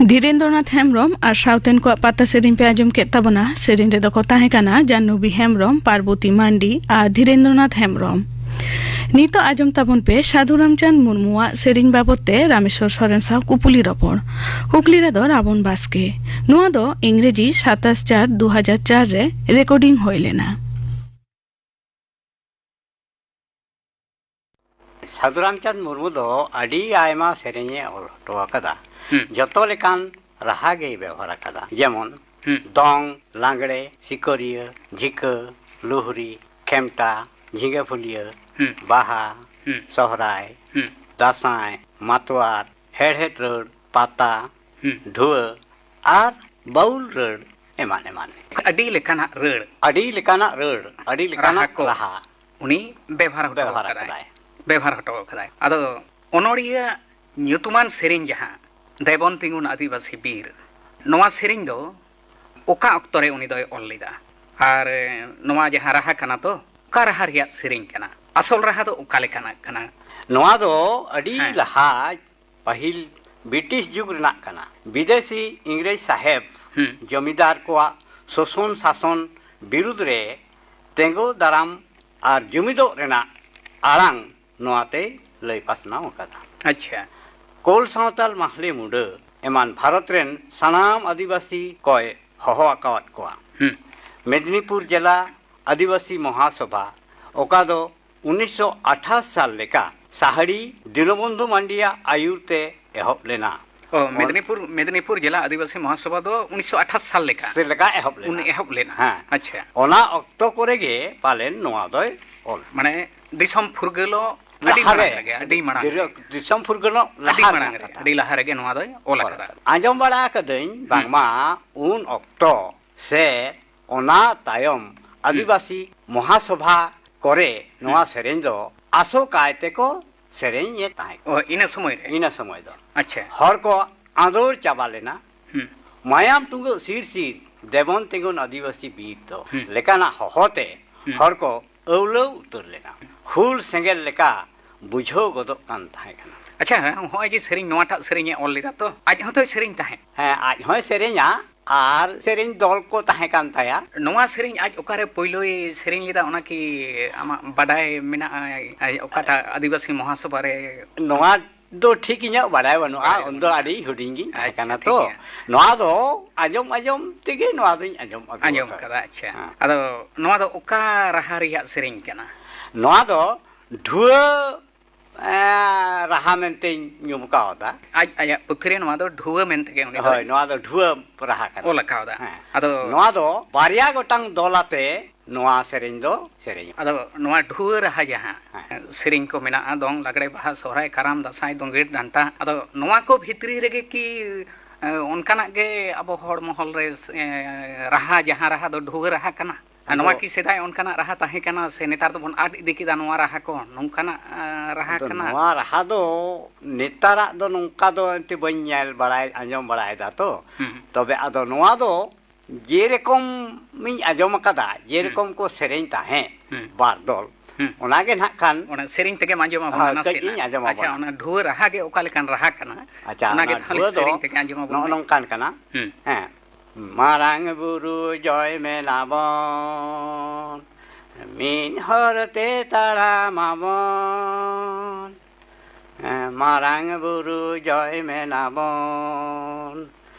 ᱫᱷᱤᱨᱮᱱᱫᱨᱚᱱᱟᱛᱷ ᱦᱮᱢᱵᱽᱨᱚᱢ ᱟᱨ ᱥᱟᱶᱛᱮᱱ ᱠᱚᱣᱟᱜ ᱯᱟᱛᱟ ᱥᱮᱨᱮᱧ ᱯᱮ ᱟᱸᱡᱚᱢ ᱠᱮᱫ ᱛᱟᱵᱚᱱᱟ᱾ ᱥᱮᱨᱮᱧ ᱨᱮᱫᱚ ᱠᱚ ᱛᱟᱦᱮᱸ ᱠᱟᱱᱟ ᱡᱟᱦᱱᱚᱵᱤ ᱦᱮᱢᱵᱽᱨᱚᱢ, ᱯᱟᱨᱵᱚᱛᱤ ᱢᱟᱱᱰᱤ ᱟᱨ ᱫᱷᱤᱨᱮᱱᱫᱨᱚᱱᱟᱛᱷ ᱦᱮᱢᱵᱽᱨᱚᱢ᱾ ᱱᱤᱛᱚᱜ ᱟᱸᱡᱚᱢ ᱛᱟᱵᱚᱱ ᱯᱮ ᱥᱟᱹᱫᱷᱩ ᱨᱟᱢᱪᱟᱸᱫᱽ ᱢᱩᱨᱢᱩᱣᱟᱜ ᱥᱮᱨᱮᱧ ᱵᱟᱵᱚᱫ ᱛᱮ ᱨᱟᱢᱮᱥᱣᱚᱨ ᱥᱚᱨᱮᱱ ᱥᱟᱶ ᱠᱩᱯᱩᱞᱤ ᱨᱚᱯᱚᱲ᱾ ᱠᱩᱠᱞᱤ ᱨᱮᱫᱚ ᱨᱟᱵᱚᱱ ᱵᱟᱥᱠᱮ᱾ ᱱᱚᱣᱟ ᱫᱚ ᱤᱝᱨᱮᱡᱤ ᱥᱟᱛᱟᱥ ᱪᱟᱨ ᱫᱩ ᱦᱟᱡᱟᱨ ᱪᱟᱨ ᱨᱮ ᱨᱮᱠᱚᱨᱰᱤᱝ ᱦᱩᱭ ᱞᱮᱱᱟ᱾ ᱥᱟᱹᱫᱷᱩ ᱨᱟᱢᱪᱟᱸᱫᱽ ᱢᱩᱨᱢᱩ ᱫᱚ ᱟᱹᱰᱤ ᱟᱭᱢᱟ ᱥᱮᱨᱮᱧᱮ ᱚᱞ ᱦᱚᱴᱚ ᱟᱠᱟᱫᱟ᱾ ᱦᱩᱸ᱾ ᱡᱚᱛᱚ ᱞᱮᱠᱟᱱ ᱨᱟᱦᱟ ᱜᱮᱭ ᱵᱮᱣᱦᱟᱨ ᱟᱠᱟᱫᱟ, ᱡᱮᱢᱚᱱ ᱦᱩᱸ᱾ ᱫᱚᱝ, ᱞᱟᱜᱽᱲᱮ, ᱥᱤᱠᱟᱹᱨᱤᱭᱟᱹ, ᱡᱷᱤᱠᱟᱹ, ᱞᱩᱦᱨᱤ, ᱠᱷᱮᱢᱴᱟ, ᱡᱷᱤᱸᱜᱟᱹ ᱯᱷᱩᱞᱤᱭᱟᱹ, ᱦᱩᱸ᱾ ᱵᱟᱦᱟ, ᱦᱩᱸ᱾ ᱥᱚᱦᱨᱟᱭ, ᱦᱩᱸ᱾ ᱫᱟᱸᱥᱟᱭ, ᱢᱟᱛᱣᱟᱨ, ᱦᱮᱲᱦᱮᱫ ᱨᱟᱹᱲ, ᱯᱟᱛᱟ, ᱦᱩᱸ᱾ ᱰᱷᱩᱣᱟᱹ ᱟᱨ ᱵᱟᱹᱣᱞ ᱨᱟᱹᱲ ᱮᱢᱟᱱ ᱮᱢᱟᱱ᱾ ᱟᱹᱰᱤ ᱞᱮᱠᱟᱱᱟᱜ ᱨᱟᱹᱲ, ᱟᱹᱰᱤ ᱞᱮᱠᱟᱱᱟᱜ ᱨᱟᱹᱲ, ᱟᱹᱰᱤ ᱞᱮᱠᱟᱱᱟᱜ ᱨᱟᱦᱟ ᱠᱚ ᱨᱟᱦᱟ ᱩᱱᱤ ᱵᱮᱵᱷᱟᱨ ᱦᱚᱴᱚ ᱵᱮᱵᱚᱦᱟᱨ ᱟᱠᱟᱫᱟᱭ᱾ ᱟᱠᱟᱫᱟᱭ᱾ ᱵᱮᱵᱷᱟᱨ ᱦᱚᱴᱚ ᱟᱠᱟᱫᱟᱭ᱾ ᱟᱫᱚ ᱚᱱᱚᱲᱤᱭᱟᱹ ᱧᱩᱛᱩᱢᱟᱱ ᱥᱮᱨᱮᱧ ᱡᱟᱦᱟᱸ ᱫᱮᱵᱚᱱ ᱛᱤᱸᱜᱩᱱ ᱟᱹᱫᱤᱵᱟᱹᱥᱤ ᱵᱤᱨ, ᱱᱚᱣᱟ ᱥᱮᱨᱮᱧ ᱫᱚ ᱚᱠᱟ ᱚᱠᱛᱚ ᱨᱮ ᱩᱱᱤ ᱫᱚᱭ ᱚᱞ ᱞᱮᱫᱟ? ᱟᱨ ᱱᱚᱣᱟ ᱡᱟᱦᱟᱸ ᱨᱟᱦᱟ ᱠᱟᱱᱟ ᱛᱚ, ᱚᱠᱟ ᱨᱟᱦᱟ ᱨᱮᱭᱟᱜ ᱥᱮᱨᱮᱧ ᱠᱟᱱᱟ? ᱟᱥᱚᱞ ᱨᱟᱦᱟ ᱫᱚ ᱚᱠᱟ ᱞᱮᱠᱟᱱᱟᱜ ᱠᱟᱱᱟ? ᱱᱚᱣᱟ ᱫᱚ ᱟᱹᱰᱤ ᱦᱮᱸ᱾ ᱞᱟᱦᱟ ᱯᱟᱹᱦᱤᱞ ᱵᱨᱤᱴᱤᱥ ᱡᱩᱜᱽ ᱨᱮᱱᱟᱜ ᱠᱟᱱᱟ᱾ ᱵᱤᱫᱮᱥᱤ ᱤᱝᱨᱮᱡᱽ ᱥᱟᱦᱮᱵᱽ ᱦᱩᱸ᱾ ᱡᱚᱢᱤᱫᱟᱨ ᱠᱚᱣᱟᱜ ᱥᱳᱥᱚᱱ ᱥᱟᱥᱚᱱ ᱵᱤᱨᱩᱫᱽ ᱨᱮ ᱛᱮᱸᱜᱳ ᱫᱟᱨᱟᱢ ᱟᱨ ᱡᱩᱢᱤᱫᱚᱜ ᱨᱮᱱᱟᱜ ᱟᱲᱟᱝ ᱱᱚᱣᱟ ᱛᱮᱭ ᱞᱟᱹᱭ ᱯᱟᱥᱱᱟᱣ ᱟᱠᱟᱫᱟ᱾ ᱟᱪᱪᱷᱟ᱾ ᱠᱳᱞ ᱥᱟᱶᱛᱟᱞ ᱢᱟᱦᱞᱮ ᱢᱩᱰᱟᱹ ᱮᱢᱟᱱ ᱵᱷᱟᱨᱚᱛ ᱨᱮᱱ ᱥᱟᱱᱟᱢ ᱟᱹᱫᱤᱵᱟᱹᱥᱤ ᱠᱚᱭ ᱦᱚᱦᱚ ᱟᱠᱟᱣᱟᱫ ᱠᱚᱣᱟ᱾ ᱦᱩᱸ᱾ ᱢᱮᱫᱽᱱᱤᱯᱩᱨ ᱡᱮᱞᱟ ᱟᱹᱫᱤᱵᱟᱹᱥᱤ ᱢᱚᱦᱟᱥᱚᱵᱷᱟ, ᱚᱠᱟ ᱫᱚ ᱩᱱᱤᱥᱥᱚ ᱟᱴᱷᱟᱥ ᱥᱟᱞ ᱞᱮᱠᱟ ᱥᱟᱦᱟᱲᱤ ᱫᱤᱱᱚᱵᱚᱱᱫᱷᱩ ᱢᱟᱱᱰᱤᱭᱟᱜ ᱟᱭᱩᱨ ᱛᱮ ᱮᱦᱚᱵ ᱞᱮᱱᱟ᱾ ᱚ, ᱚᱱ- ᱢᱮᱫᱽᱱᱤᱯᱩᱨ, ᱢᱮᱫᱽᱱᱤᱯᱩᱨ ᱡᱮᱞᱟ ᱟᱹᱫᱤᱵᱟᱹᱥᱤ ᱢᱚᱦᱟᱥᱚᱵᱷᱟ ᱫᱚ ᱩᱱᱤᱥᱥᱚ ᱟᱴᱷᱟᱥ ᱥᱟᱞ ᱞᱮᱠᱟ ᱥᱮ ᱞᱮᱠᱟ ᱮᱦᱚᱵ ᱞᱮᱱᱟ᱾ ᱩᱱ ᱮᱦᱚᱵ ᱞᱮᱱᱟ᱾ ᱦᱮᱸ᱾ ᱟᱪᱪᱷᱟ᱾ ᱚᱱᱟ ᱚᱠᱛᱚ ᱠᱚᱨᱮ ᱜᱮ ᱯᱟᱞᱮᱱ ᱱᱚᱣᱟ ᱫᱚᱭ ᱚᱞ᱾ ᱢᱟᱱᱮ ᱫᱤᱥᱚᱢ ᱯᱷᱩᱨᱜᱟᱹᱞᱚᱜ ᱟᱹᱰᱤ ᱞᱟᱦᱟᱨᱮ, ᱢᱟᱲᱟᱝ ᱨᱮᱜᱮ, ᱟᱹᱰᱤ ᱢᱟᱲᱟᱝ ᱫᱤᱨ-, ᱨᱮ᱾ ᱫᱤᱥᱚᱢ ᱯᱷᱩᱨᱜᱟᱹᱞᱚᱜ ᱟᱹᱰᱤ ᱞᱟᱦᱟ ᱢᱟᱲᱟᱝ ᱨᱮᱱᱟᱜ ᱨᱮ, ᱠᱟᱛᱷᱟ᱾ ᱟᱹᱰᱤ ᱞᱟᱦᱟ ᱨᱮᱜᱮ ᱱᱚᱣᱟ ᱫᱚᱭ ᱚᱞ ᱚᱞ ᱟᱠᱟᱫᱟ᱾ ᱟᱠᱟᱫᱟ᱾ ᱟᱸᱡᱚᱢ ᱵᱟᱲᱟ ᱟᱠᱟᱫᱟᱹᱧ ᱦᱩᱸ᱾ ᱵᱟᱝᱢᱟ ᱩᱱ ᱚᱠᱛᱚ ᱥᱮ ᱚᱱᱟ ᱛᱟᱭᱚᱢ ᱦᱩᱸ᱾ ᱟᱹᱫᱤᱵᱟᱹᱥᱤ ᱢᱚᱦᱟᱥᱚᱵᱷᱟ ᱠᱚᱨᱮ ᱱᱚᱣᱟ ᱦᱩᱸ᱾ ᱥᱮᱨᱮᱧ ᱫᱚ ᱟᱥᱚᱠᱟᱭ ᱛᱮᱠᱚ ᱥᱮᱨᱮᱧᱮᱫ ᱛᱟᱦᱮᱸ ᱠᱟᱱᱟ᱾ ᱚ, ᱤᱱᱟᱹ ᱥᱚᱢᱚᱭ ᱨᱮ? ᱤᱱᱟᱹ ᱥᱚᱢᱚᱭ ᱫᱚ᱾ ᱟᱪᱪᱷᱟ᱾ ᱦᱚᱲ ᱠᱚ ᱟᱸᱫᱳᱲ ᱪᱟᱵᱟ ᱞᱮᱱᱟ᱾ ᱦᱩᱸ᱾ ᱢᱟᱭᱟᱢ ᱴᱩᱸᱜᱟᱹᱜ ᱥᱤᱨ ᱥᱤᱨ, ᱫᱮᱵᱚᱱ ᱛᱤᱸᱜᱩᱱ ᱟᱹᱫᱤᱵᱟᱹᱥᱤ ᱵᱤᱨ ᱫᱚ ᱦᱩᱸ᱾ ᱞᱮᱠᱟᱱᱟᱜ ᱦᱚᱦᱚᱛᱮ ᱦᱩᱸ᱾ ᱦᱚᱲ ᱠᱚ ᱟᱹᱣᱞᱟᱹᱣ ᱩᱛᱟᱹᱨ ᱞᱮᱱᱟ᱾ ᱦᱩᱞ ᱥᱮᱸᱜᱮᱞ ᱞᱮᱠᱟ ᱵᱩᱡᱷᱟᱹᱣ ᱜᱚᱫᱚᱜ ᱠᱟᱱ ᱛᱟᱦᱮᱸ ᱠᱟᱱᱟ᱾ ᱟᱪᱪᱷᱟ, ᱦᱚᱸᱜᱼᱚᱭ ᱡᱮ ᱥᱮᱨᱮᱧ, ᱱᱚᱣᱟᱴᱟᱜ ᱥᱮᱨᱮᱧ ᱮ ᱚᱞ ᱞᱮᱫᱟ, ᱛᱚ ᱟᱡ ᱦᱚᱸᱛᱚᱭ ᱥᱮᱨᱮᱧ ᱛᱟᱦᱮᱸᱫ? ᱦᱮᱸ, ᱟᱡ ᱦᱚᱸᱭ ᱥᱮᱨᱮᱧᱟ ᱟᱨ ᱥᱮᱨᱮᱧ ᱫᱚᱞ ᱠᱚ ᱛᱟᱦᱮᱸ ᱠᱟᱱ ᱛᱟᱭᱟ᱾ ᱱᱚᱣᱟ ᱥᱮᱨᱮᱧ ᱟᱡ ᱚᱠᱟᱨᱮ ᱯᱳᱭᱞᱳᱭ ᱥᱮᱨᱮᱧ ᱞᱮᱫᱟ, ᱚᱱᱟ ᱠᱤ ᱟᱢᱟᱜ ᱵᱟᱰᱟᱭ ᱢᱮᱱᱟᱜᱼᱟ? ᱟᱡ ᱚᱠᱟᱴᱟᱜ ᱟᱹᱫᱤᱵᱟᱹᱥᱤ ᱢᱚᱦᱟᱥᱚᱵᱷᱟ ᱨᱮ? ᱱᱚᱣᱟ ᱫᱚ ᱴᱷᱤᱠ ᱤᱧᱟᱹᱜ ᱵᱟᱰᱟᱭ ᱵᱟᱹᱱᱩᱜᱼᱟ᱾ ᱵᱟᱰᱟᱭ ᱩᱱᱫᱚ ᱵᱟᱹᱱᱩᱜᱼᱟ᱾ ᱟᱹᱰᱤ ᱦᱩᱰᱤᱧ ᱜᱤᱧ ᱛᱟᱦᱮᱸ ᱟᱪᱪᱷᱟ, ᱠᱟᱱᱟ ᱴᱷᱤᱠ ᱛᱚ᱾ ᱜᱮᱭᱟ᱾ ᱱᱚᱣᱟ ᱫᱚ ᱟᱸᱡᱚᱢ ᱟᱸᱡᱚᱢ ᱛᱮᱜᱮ ᱱᱚᱣᱟ ᱫᱚᱧ ᱟᱸᱡᱚᱢ ᱟᱹᱜᱩ ᱟᱸᱡᱚᱢ ᱟᱠᱟᱫᱟ᱾ ᱠᱟᱫᱟ, ᱟᱪᱪᱷᱟ᱾ ᱦᱮᱸ᱾ ᱟᱫᱚ ᱱᱚᱣᱟ ᱫᱚ ᱚᱠᱟ ᱨᱟᱦᱟ ᱨᱮᱭᱟᱜ ᱥᱮᱨᱮᱧ ᱠᱟᱱᱟ? ᱱᱚᱣᱟ ᱫᱚ ᱰᱷᱩᱣᱟᱹ, ᱮ, ᱨᱟᱦᱟ ᱢᱮᱱᱛᱮᱧ ᱧᱩᱢ ᱠᱟᱣᱫᱟ᱾ ᱟᱡ ᱟᱭᱟᱜ ᱯᱩᱛᱷᱤ ᱨᱮ ᱱᱚᱣᱟ ᱫᱚ ᱰᱷᱩᱣᱟᱹ ᱢᱮᱱᱛᱮ ᱜᱮ ᱩᱱᱤ ᱦᱳᱭ, ᱫᱚᱭ ᱱᱚᱣᱟ ᱫᱚ ᱰᱷᱩᱣᱟᱹ ᱨᱟᱦᱟ ᱠᱟᱱᱟ᱾ ᱚᱞ ᱟᱠᱟᱣᱫᱟ᱾ ᱦᱮᱸ᱾ ᱟᱫᱚ ᱱᱚᱣᱟ ᱫᱚ ᱵᱟᱨᱭᱟ ᱜᱚᱴᱟᱝ ᱫᱚᱞ ᱟᱛᱮ ᱱᱚᱣᱟ ᱥᱮᱨᱮᱧ ᱫᱚ ᱥᱮᱨᱮᱧᱚᱜᱼᱟ᱾ ᱟᱫᱚ ᱱᱚᱣᱟ ᱰᱷᱩᱣᱟᱹ ᱨᱟᱦᱟ ᱡᱟᱦᱟᱸ ᱦᱮᱸ᱾ ᱥᱮᱨᱮᱧ ᱠᱚ ᱢᱮᱱᱟᱜᱼᱟ, ᱫᱚᱝ, ᱞᱟᱜᱽᱲᱮ, ᱵᱟᱦᱟ, ᱥᱚᱦᱨᱟᱭ, ᱠᱟᱨᱟᱢ, ᱫᱟᱸᱥᱟᱭ, ᱫᱳᱸᱜᱮᱲ, ᱰᱟᱱᱴᱟ, ᱟᱫᱚ ᱱᱚᱣᱟ ᱠᱚ ᱵᱷᱤᱛᱨᱤ ᱨᱮᱜᱮ ᱠᱤ, ᱮ, ᱚᱱᱠᱟᱱᱟᱜ ᱜᱮ ᱟᱵᱚ ᱦᱚᱲ ᱢᱚᱦᱚᱞ ᱨᱮ, ᱮ, ᱨᱟᱦᱟ, ᱡᱟᱦᱟᱸ ᱨᱟᱦᱟ ᱫᱚ ᱰᱷᱩᱣᱟᱹ ᱨᱟᱦᱟ ᱠᱟᱱᱟ? ᱟᱨ ᱟᱫᱚ ᱱᱚᱣᱟ ᱠᱤ ᱥᱮᱫᱟᱭ ᱚᱱᱠᱟᱱᱟᱜ ᱨᱟᱦᱟ ᱛᱟᱦᱮᱸ ᱠᱟᱱᱟ, ᱥᱮ ᱱᱮᱛᱟᱨ ᱫᱚᱵᱚᱱ ᱟᱫ ᱤᱫᱤ ᱠᱮᱫᱟ ᱱᱚᱣᱟ ᱨᱟᱦᱟ ᱠᱚ? ᱱᱚᱝᱠᱟᱱᱟᱜ, ᱮ, ᱨᱟᱦᱟ ᱟᱫᱚ ᱠᱟᱱᱟ? ᱱᱚᱣᱟ ᱨᱟᱦᱟ ᱫᱚ ᱱᱮᱛᱟᱨᱟᱜ ᱫᱚ ᱱᱚᱝᱠᱟ ᱫᱚ ᱮᱱᱛᱮ ᱵᱟᱹᱧ ᱧᱮᱞ ᱵᱟᱲᱟᱭ, ᱟᱸᱡᱚᱢ ᱵᱟᱲᱟᱭᱮᱫᱟ ᱛᱚ᱾ ᱦᱩᱸ᱾ ᱛᱚᱵᱮ ᱟᱫᱚ ᱱᱚᱣᱟ ᱫᱚ ᱡᱮᱨᱚᱠᱚᱢ ᱤᱧ ᱟᱸᱡᱚᱢ ᱟᱠᱟᱫᱟ, ᱦᱩᱸ᱾ ᱡᱮᱨᱚᱠᱚᱢ ᱠᱚ ᱥᱮᱨᱮᱧ ᱛᱟᱦᱮᱸᱫ, ᱦᱩᱸ᱾ ᱵᱟᱨ ᱫᱚᱞ, ᱦᱩᱸ᱾ ᱚᱱᱟᱜᱮ ᱱᱟᱦᱟᱜ ᱠᱷᱟᱱ ᱚᱱᱟ ᱥᱮᱨᱮᱧ ᱛᱮᱜᱮᱢ ᱟᱸᱡᱚᱢ ᱟᱵᱚᱱᱟ ᱦᱳᱭ, ᱠᱟᱹᱡ ᱱᱟᱥᱮᱱᱟᱜ᱾ ᱤᱧ ᱟᱸᱡᱚᱢ ᱟᱪᱪᱷᱟ, ᱟᱵᱚᱱᱟ᱾ ᱚᱱᱟ ᱰᱷᱩᱣᱟᱹ ᱨᱟᱦᱟ ᱜᱮ ᱚᱠᱟ ᱞᱮᱠᱟᱱ ᱨᱟᱦᱟ ᱠᱟᱱᱟ? ᱟᱪᱪᱷᱟ, ᱚᱱᱟᱜᱮ ᱚᱱᱟ ᱛᱟᱦᱚᱞᱮ ᱰᱷᱩᱣᱟᱹ ᱫᱚ ᱥᱮᱨᱮᱧ ᱛᱮᱜᱮ ᱟᱸᱡᱚᱢ ᱟᱵᱚᱱ ᱱᱚᱜᱼᱚ ᱢᱮ᱾ ᱱᱚᱝᱠᱟᱱ ᱠᱟᱱᱟ᱾ ᱦᱩᱸ᱾ ᱦᱮᱸ᱾ ᱢᱟᱨᱟᱝ ᱵᱩᱨᱩ ᱡᱚᱭ ᱢᱮᱱᱟᱵᱚᱱ, ᱢᱤᱫ ᱦᱚᱨ ᱛᱮ ᱛᱟᱲᱟᱢ ᱟᱵᱚᱱ᱾ ᱢᱟᱨᱟᱝ ᱵᱩᱨᱩ ᱡᱚᱭ ᱢᱮᱱᱟᱵᱚᱱ,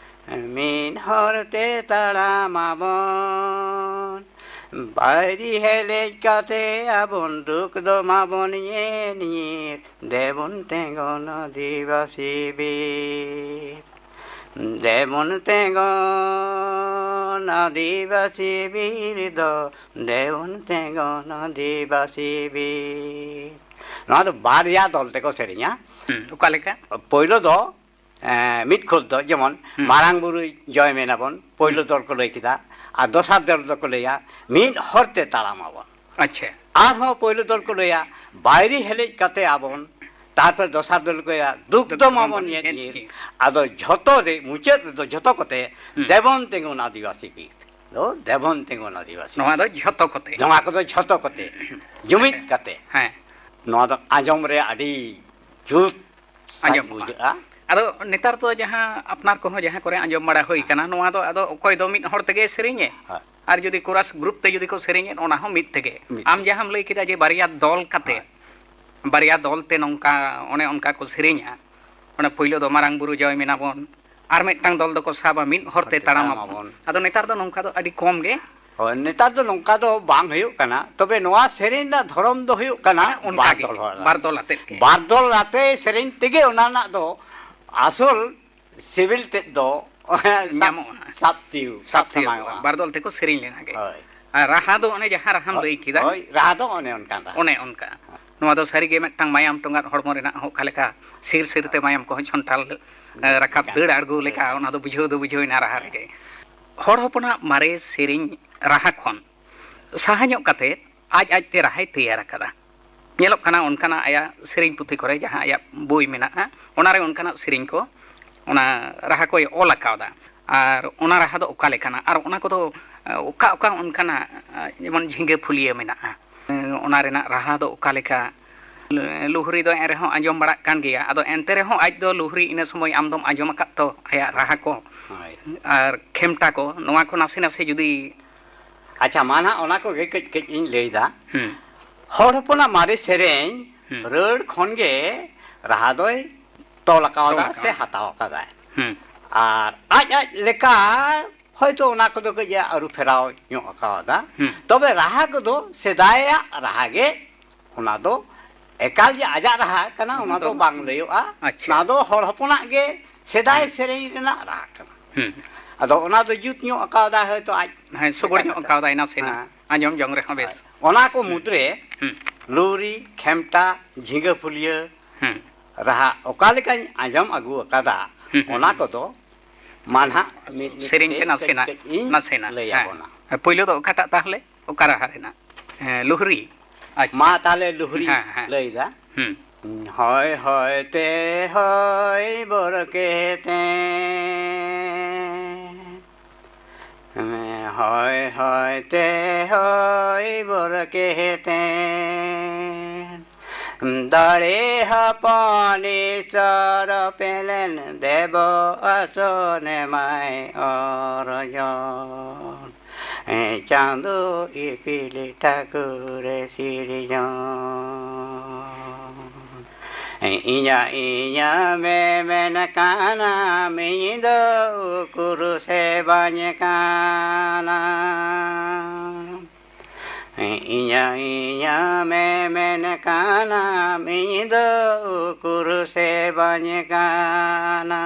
ᱢᱤᱫ ᱦᱚᱨ ᱛᱮ ᱛᱟᱲᱟᱢ ᱟᱵᱚᱱ᱾ ᱵᱟᱭᱨᱤ ᱦᱮᱞᱮᱡ ᱠᱟᱛᱮ ᱟᱵᱚᱱ ᱫᱩᱠ ᱫᱚ ᱢᱟᱵᱚᱱ ᱧᱮᱞ ᱧᱮᱞ᱾ ᱫᱮᱵᱚᱱ ᱛᱮᱸᱜᱚᱱ ᱟᱹᱫᱤᱵᱟᱹᱥᱤ ᱵᱤᱨ, ᱫᱮᱵᱚᱱ ᱛᱮᱸᱜᱚᱱ ᱟᱹᱫᱤᱵᱟᱹᱥᱤ ᱵᱤᱨ ᱫᱚ, ᱫᱮᱵᱚᱱ ᱛᱮᱸᱜᱚᱱ ᱟᱹᱫᱤᱵᱟᱹᱥᱤ ᱵᱤᱨ᱾ ᱱᱚᱣᱟ ᱫᱚ ᱵᱟᱨᱭᱟ ᱫᱚᱞ ᱛᱮᱠᱚ ᱥᱮᱨᱮᱧᱟ᱾ ᱦᱩᱸ, ᱚᱠᱟ ᱞᱮᱠᱟ? ᱯᱳᱭᱞᱳ ᱫᱚ, ᱮᱸ, ᱢᱤᱫ ᱠᱷᱚᱞ ᱫᱚ ᱡᱮᱢᱚᱱ ᱦᱩᱸ᱾ ᱢᱟᱨᱟᱝ ᱵᱩᱨᱩᱭ ᱡᱚᱭ ᱢᱮᱱᱟᱵᱚᱱ, ᱯᱳᱭᱞᱳ ᱦᱩᱸ᱾ ᱫᱚᱞ ᱠᱚ ᱞᱟᱹᱭ ᱠᱮᱫᱟ, ᱟᱨ ᱫᱚᱥᱟᱨ ᱫᱚᱞ ᱫᱚᱠᱚ ᱞᱟᱹᱭᱟ ᱢᱤᱫ ᱦᱚᱨ ᱛᱮ ᱛᱟᱲᱟᱢ ᱟᱵᱚᱱ᱾ ᱟᱪᱪᱷᱟ᱾ ᱟᱨᱦᱚᱸ ᱯᱳᱭᱞᱳ ᱫᱚᱞ ᱠᱚ ᱞᱟᱹᱭᱟ ᱵᱟᱭᱨᱤ ᱦᱮᱞᱮᱡ ᱠᱟᱛᱮ ᱟᱵᱚᱱ, ᱛᱟᱨᱯᱚᱨ ᱫᱚᱥᱟᱨ ᱫᱚᱞ ᱠᱚ ᱞᱟᱹᱭᱟ ᱫᱩᱠ ᱫᱩᱠ ᱫᱚ ᱫᱚ ᱢᱟᱵᱚᱱ ᱢᱟᱵᱚᱱ ᱧᱮᱞ ᱧᱮᱞ ᱧᱮᱞ᱾ ᱧᱮᱞ᱾ ᱟᱫᱚ ᱡᱷᱚᱛᱚ ᱨᱮ ᱢᱩᱪᱟᱹᱫ ᱨᱮᱫᱚ ᱡᱷᱚᱛᱚ ᱠᱚᱛᱮ ᱦᱩᱸ᱾ ᱫᱮᱵᱚᱱ ᱛᱤᱸᱜᱩᱱ ᱟᱹᱫᱤᱵᱟᱹᱥᱤ ᱵᱤᱨ ᱫᱚ, ᱫᱮᱵᱚᱱ ᱛᱤᱸᱜᱩᱱ ᱟᱹᱫᱤᱵᱟᱹᱥᱤ ᱱᱚᱣᱟ ᱵᱤᱨ᱾ ᱫᱚ ᱡᱷᱚᱛᱚ ᱠᱚᱛᱮ᱾ ᱱᱚᱣᱟ ᱠᱚᱫᱚ ᱡᱷᱚᱛᱚ ᱠᱚᱛᱮ᱾ ᱡᱩᱢᱤᱫ ᱟᱪᱪᱷᱟ᱾ ᱠᱟᱛᱮ᱾ ᱦᱮᱸ᱾ ᱱᱚᱣᱟ ᱫᱚ ᱟᱸᱡᱚᱢ ᱨᱮ ᱟᱹᱰᱤ ᱡᱩᱛ ᱟᱸᱡᱚᱢᱚᱜᱼᱟ᱾ ᱵᱩᱡᱷᱟᱹᱜᱼᱟ᱾ ᱟᱫᱚ ᱱᱮᱛᱟᱨ ᱫᱚ ᱡᱟᱦᱟᱸ ᱟᱯᱱᱟᱨ ᱠᱚᱦᱚᱸ ᱡᱟᱦᱟᱸ ᱠᱚᱨᱮ ᱟᱸᱡᱚᱢ ᱵᱟᱲᱟ ᱦᱩᱭ ᱠᱟᱱᱟ, ᱱᱚᱣᱟ ᱫᱚ ᱟᱫᱚ ᱚᱠᱚᱭ ᱫᱚ ᱢᱤᱫ ᱦᱚᱲ ᱛᱮᱜᱮ ᱥᱮᱨᱮᱧᱮᱫ, ᱦᱳᱭ᱾ ᱟᱨ ᱡᱩᱫᱤ ᱠᱳᱨᱟᱥ ᱜᱨᱩᱯ ᱛᱮ ᱡᱩᱫᱤ ᱠᱚ ᱥᱮᱨᱮᱧᱮᱫ, ᱚᱱᱟ ᱦᱚᱸ ᱢᱤᱫ ᱛᱮᱜᱮ᱾ ᱢᱤᱫ ᱟᱢ ᱛᱮᱜᱮ᱾ ᱡᱟᱦᱟᱸᱢ ᱞᱟᱹᱭ ᱠᱮᱫᱟ ᱡᱮ ᱵᱟᱨᱭᱟ ᱫᱚᱞ ᱠᱟᱛᱮ, ᱦᱳᱭ᱾ ᱵᱟᱨᱭᱟ ᱫᱚᱞ ᱛᱮ ᱱᱚᱝᱠᱟ, ᱚᱱᱮ ᱚᱱᱠᱟ ᱠᱚ ᱥᱮᱨᱮᱧᱟ, ᱚᱱᱮ ᱯᱳᱭᱞᱳ ᱫᱚ ᱢᱟᱨᱟᱝ ᱵᱩᱨᱩ ᱡᱚᱭ ᱢᱮᱱᱟᱵᱚᱱ, ᱟᱨ ᱢᱤᱫᱴᱟᱝ ᱫᱚᱞ ᱫᱚᱠᱚ ᱥᱟᱵᱟ ᱢᱤᱫ ᱦᱚᱨ ᱛᱮ ᱛᱟᱲᱟᱢ ᱛᱟᱲᱟᱢ ᱟᱵᱚᱱ᱾ ᱟᱵᱚᱱ᱾ ᱟᱫᱚ ᱱᱮᱛᱟᱨ ᱫᱚ ᱱᱚᱝᱠᱟ ᱫᱚ ᱟᱹᱰᱤ ᱠᱚᱢ ᱜᱮ᱾ ᱦᱳᱭ, ᱱᱮᱛᱟᱨ ᱫᱚ ᱱᱚᱝᱠᱟ ᱫᱚ ᱵᱟᱝ ᱦᱩᱭᱩᱜ ᱠᱟᱱᱟ, ᱛᱚᱵᱮ ᱱᱚᱣᱟ ᱥᱮᱨᱮᱧ ᱨᱮᱱᱟᱜ ᱫᱷᱚᱨᱚᱢ ᱫᱚ ᱦᱩᱭᱩᱜ ᱠᱟᱱᱟ ᱢᱟᱱᱮ ᱚᱱᱠᱟ ᱵᱟᱨ ᱜᱮ, ᱫᱚᱞ ᱦᱚᱲ᱾ ᱵᱟᱨ ᱫᱚᱞ ᱟᱛᱮᱫ ᱜᱮ᱾ ᱵᱟᱨ ᱫᱚᱞ ᱟᱛᱮ ᱥᱮᱨᱮᱧ ᱛᱮᱜᱮ ᱚᱱᱟ ᱨᱮᱱᱟᱜ ᱫᱚ ᱟᱥᱚᱞ ᱥᱤᱵᱤᱞ ᱛᱮᱫ ᱫᱚ ᱥᱟᱵ, ᱧᱟᱢᱚᱜᱼᱟ᱾ ᱥᱟᱵ ᱛᱤᱭᱳᱜ, ᱥᱟᱵ ᱥᱟᱵ ᱛᱤᱭᱳᱜ, ᱥᱟᱢᱟᱝᱚᱜᱼᱟ᱾ ᱵᱟᱨ ᱫᱚᱞ ᱛᱮᱠᱚ ᱥᱮᱨᱮᱧ ᱞᱮᱱᱟ ᱜᱮ᱾ ᱦᱳᱭ᱾ ᱟᱨ ᱨᱟᱦᱟ ᱫᱚ ᱚᱱᱮ ᱡᱟᱦᱟᱸ ᱨᱟᱦᱟᱢ ᱦᱳᱭ, ᱞᱟᱹᱭ ᱠᱮᱫᱟ, ᱦᱳᱭ, ᱨᱟᱦᱟ ᱫᱚ ᱚᱱᱮ ᱚᱱᱠᱟᱱ ᱨᱟᱦᱟ᱾ ᱚᱱᱮ ᱚᱱᱠᱟ᱾ ᱱᱚᱣᱟ ᱫᱚ ᱥᱟᱹᱨᱤᱜᱮ ᱢᱤᱫᱴᱟᱝ ᱢᱟᱭᱟᱢ ᱴᱚᱸᱜᱟᱫ ᱦᱚᱲᱢᱚ ᱨᱮᱱᱟᱜ ᱦᱚᱸ ᱚᱠᱟ ᱞᱮᱠᱟ ᱥᱤᱨ ᱥᱤᱨ ᱛᱮ ᱢᱟᱭᱟᱢ ᱠᱚᱦᱚᱸ ᱪᱷᱚᱱᱴᱟᱞ, ᱮ, ᱨᱟᱠᱟᱵ ᱫᱟᱹᱲ ᱟᱬᱜᱚ ᱞᱮᱠᱟ, ᱚᱱᱟ ᱫᱚ ᱵᱩᱡᱷᱟᱹᱣ ᱫᱚ ᱵᱩᱡᱷᱟᱹᱣ ᱮᱱᱟ ᱨᱟᱦᱟ ᱨᱮᱜᱮ᱾ ᱦᱚᱲ ᱦᱚᱯᱚᱱᱟᱜ ᱢᱟᱨᱮ ᱥᱮᱨᱮᱧ ᱨᱟᱦᱟ ᱠᱷᱚᱱ ᱥᱟᱦᱟ ᱧᱚᱜ ᱠᱟᱛᱮ ᱟᱡ ᱟᱡᱛᱮ ᱨᱟᱦᱟᱭ ᱛᱮᱭᱟᱨ ᱟᱠᱟᱫᱟ᱾ ᱧᱮᱞᱚᱜ ᱠᱟᱱᱟ ᱚᱱᱠᱟᱱᱟᱜ ᱟᱭᱟᱜ ᱥᱮᱨᱮᱧ ᱯᱩᱛᱷᱤ ᱠᱚᱨᱮ, ᱡᱟᱦᱟᱸ ᱟᱭᱟᱜ ᱵᱳᱭ ᱢᱮᱱᱟᱜᱼᱟ, ᱚᱱᱟᱨᱮ ᱚᱱᱠᱟᱱᱟᱜ ᱥᱮᱨᱮᱧ ᱠᱚ, ᱚᱱᱟ ᱨᱟᱦᱟ ᱠᱚᱭ ᱚᱞ ᱟᱠᱟᱣᱫᱟ᱾ ᱟᱨ ᱚᱱᱟ ᱨᱟᱦᱟ ᱫᱚ ᱚᱠᱟ ᱞᱮᱠᱟᱱᱟ, ᱟᱨ ᱚᱱᱟ ᱠᱚᱫᱚ, ᱮ, ᱚᱠᱟ ᱚᱠᱟ ᱚᱱᱠᱟᱱᱟᱜ, ᱮ, ᱡᱮᱢᱚᱱ ᱡᱷᱤᱸᱜᱟᱹ ᱯᱷᱩᱞᱤᱭᱟᱹ ᱢᱮᱱᱟᱜᱼᱟ, ᱮ, ᱚᱱᱟ ᱨᱮᱱᱟᱜ ᱨᱟᱦᱟ ᱫᱚ ᱚᱠᱟ ᱞᱮᱠᱟ? ᱞᱩᱦᱨᱤ ᱫᱚ ᱮᱱᱨᱮᱦᱚᱸ ᱟᱸᱡᱚᱢ ᱵᱟᱲᱟᱜ ᱠᱟᱱ ᱜᱮᱭᱟ, ᱟᱫᱚ ᱮᱱᱛᱮ ᱨᱮᱦᱚᱸ ᱟᱡ ᱫᱚ ᱞᱩᱦᱨᱤ ᱤᱱᱟᱹ ᱥᱚᱢᱚᱭ ᱟᱢ ᱫᱚᱢ ᱟᱸᱡᱚᱢ ᱟᱠᱟᱫ ᱛᱚ ᱟᱭᱟᱜ ᱨᱟᱦᱟ ᱠᱚ? ᱦᱳᱭ᱾ ᱟᱨ ᱠᱷᱮᱢᱴᱟ ᱠᱚ, ᱱᱚᱣᱟ ᱠᱚ ᱱᱟᱥᱮ ᱱᱟᱥᱮ ᱡᱩᱫᱤ ᱟᱪᱪᱷᱟ, ᱢᱟ ᱱᱟᱦᱟᱜ ᱚᱱᱟ ᱠᱚᱜᱮ ᱠᱟᱹᱡ ᱠᱟᱹᱡ ᱤᱧ ᱞᱟᱹᱭᱫᱟ᱾ ᱦᱩᱸ᱾ ᱦᱚᱲ ᱦᱚᱯᱚᱱᱟᱜ ᱢᱟᱨᱮ ᱥᱮᱨᱮᱧ ᱦᱩᱸ᱾ ᱨᱟᱹᱲ ᱠᱷᱚᱱ ᱜᱮ ᱨᱟᱦᱟ ᱫᱚᱭ ᱛᱚᱞ ᱟᱠᱟᱣᱫᱟ ᱛᱚᱞ ᱥᱮ ᱟᱠᱟᱣᱫᱟ᱾ ᱦᱟᱛᱟᱣ ᱟᱠᱟᱫᱟᱭ᱾ ᱦᱩᱸ᱾ ᱟᱨ ᱟᱡ ᱟᱡ ᱞᱮᱠᱟ ᱦᱚᱭᱛᱳ ᱚᱱᱟ ᱠᱚᱫᱚ ᱠᱟᱹᱡ ᱮ ᱟᱹᱨᱩ ᱯᱷᱮᱨᱟᱣ ᱧᱚᱜ ᱟᱠᱟᱣᱫᱟ᱾ ᱦᱩᱸ᱾ ᱛᱚᱵᱮ ᱨᱟᱦᱟ ᱠᱚᱫᱚ ᱥᱮᱫᱟᱭᱟᱜ ᱨᱟᱦᱟ ᱜᱮ, ᱚᱱᱟ ᱫᱚ ᱮᱠᱟᱞ ᱡᱮ ᱟᱡᱟᱜ ᱨᱟᱦᱟ ᱠᱟᱱᱟ, ᱚᱱᱟ ᱚᱱᱟ ᱫᱚ ᱫᱚ ᱵᱟᱝ ᱞᱟᱹᱭᱚᱜᱼᱟ᱾ ᱟᱪᱪᱷᱟ᱾ ᱚᱱᱟ ᱫᱚ ᱦᱚᱲ ᱦᱚᱯᱚᱱᱟᱜ ᱜᱮ ᱥᱮᱫᱟᱭ ᱦᱩᱸ᱾ ᱥᱮᱨᱮᱧ ᱨᱮᱱᱟᱜ ᱨᱟᱦᱟ ᱠᱟᱱᱟ᱾ ᱦᱩᱸ᱾ ᱟᱫᱚ ᱚᱱᱟ ᱫᱚ ᱡᱩᱛ ᱧᱚᱜ ᱟᱠᱟᱣᱫᱟᱭ ᱦᱚᱭᱛᱳ ᱟᱡ ᱦᱮᱸ, ᱥᱚᱜᱚᱲ ᱞᱮᱠᱟ ᱧᱚᱜ ᱠᱟᱛᱮ᱾ ᱟᱠᱟᱣᱫᱟᱭ ᱱᱟᱥᱮᱱᱟᱜ᱾ ᱦᱮᱸ᱾ ᱟᱸᱡᱚᱢ ᱡᱚᱝ ᱨᱮᱦᱚᱸ ᱵᱮᱥ᱾ ᱦᱳᱭ᱾ ᱚᱱᱟ ᱠᱚ ᱦᱩᱸ᱾ ᱢᱩᱫᱽᱨᱮ ᱦᱩᱸ᱾ ᱞᱩᱨᱤ, ᱠᱷᱮᱢᱴᱟ, ᱡᱷᱤᱸᱜᱟᱹ ᱯᱷᱩᱞᱤᱭᱟᱹ ᱦᱩᱸ᱾ ᱨᱟᱦᱟ ᱚᱠᱟ ᱞᱮᱠᱟᱧ ᱟᱸᱡᱚᱢ ᱟᱹᱜᱩ ᱟᱠᱟᱫᱟ, ᱦᱩᱸ, ᱦᱩᱸ, ᱚᱱᱟ ᱦᱩᱸ᱾ ᱠᱚᱫᱚ ᱢᱟ ᱱᱟᱦᱟᱜ ᱢᱤᱫ ᱢᱤᱫ ᱥᱮᱨᱮᱧ ᱛᱮ ᱛᱮ ᱠᱟᱹᱡ ᱱᱟᱥᱮᱱᱟᱜ, ᱠᱟᱹᱡ ᱤᱧ ᱱᱟᱥᱮᱱᱟᱜ᱾ ᱞᱟᱹᱭ ᱦᱮᱸ᱾ ᱟᱵᱚᱱᱟ᱾ ᱯᱳᱭᱞᱳ ᱫᱚ ᱚᱠᱟᱴᱟᱜ ᱛᱟᱦᱞᱮ? ᱚᱠᱟ ᱨᱟᱦᱟ ᱨᱮᱱᱟᱜ? ᱦᱮᱸ, ᱞᱩᱦᱨᱤ᱾ ᱟᱪᱪᱷᱟ᱾ ᱢᱟ ᱛᱟᱦᱞᱮ ᱞᱩᱦᱨᱤ ᱦᱮᱸ, ᱦᱮᱸ᱾ ᱞᱟᱹᱭᱫᱟ᱾ ᱦᱩᱸ᱾ ᱦᱚᱭ ᱦᱚᱭ ᱛᱮ ᱦᱚᱭ ᱵᱚᱨ ᱠᱮᱛᱮ᱾ ᱦᱚᱭ ᱦᱚᱭ ᱛᱮ ᱦᱚᱭ ᱵᱚᱨ ᱠᱮᱛᱮ᱾ ᱫᱟᱲᱮ ᱦᱚᱯᱚᱱ ᱤᱥᱚᱨ ᱯᱮᱞᱮᱱ ᱫᱮᱵᱚ ᱟᱥᱚᱱ ᱮᱢᱟᱭ ᱚᱨᱡᱚᱱ᱾ ᱮ ᱪᱟᱸᱫᱚ ᱤᱯᱤᱞ ᱴᱷᱟᱹᱠᱩᱨ ᱥᱤᱨᱡᱚᱱ᱾ ᱤᱧᱟᱹᱜ ᱤᱧᱟᱹᱜ ᱢᱮ ᱢᱮᱱ ᱠᱟᱱᱟ, ᱤᱧ ᱫᱚ ᱩᱠᱩᱨ ᱥᱮ ᱵᱟᱹᱧ ᱠᱟᱱᱟ᱾ ᱤᱧᱟᱹᱜ ᱤᱧᱟᱹᱜ ᱢᱮ ᱢᱮᱱ ᱠᱟᱱᱟ, ᱤᱧ ᱫᱚ ᱩᱠᱩᱨ ᱥᱮ ᱵᱟᱹᱧ ᱠᱟᱱᱟ᱾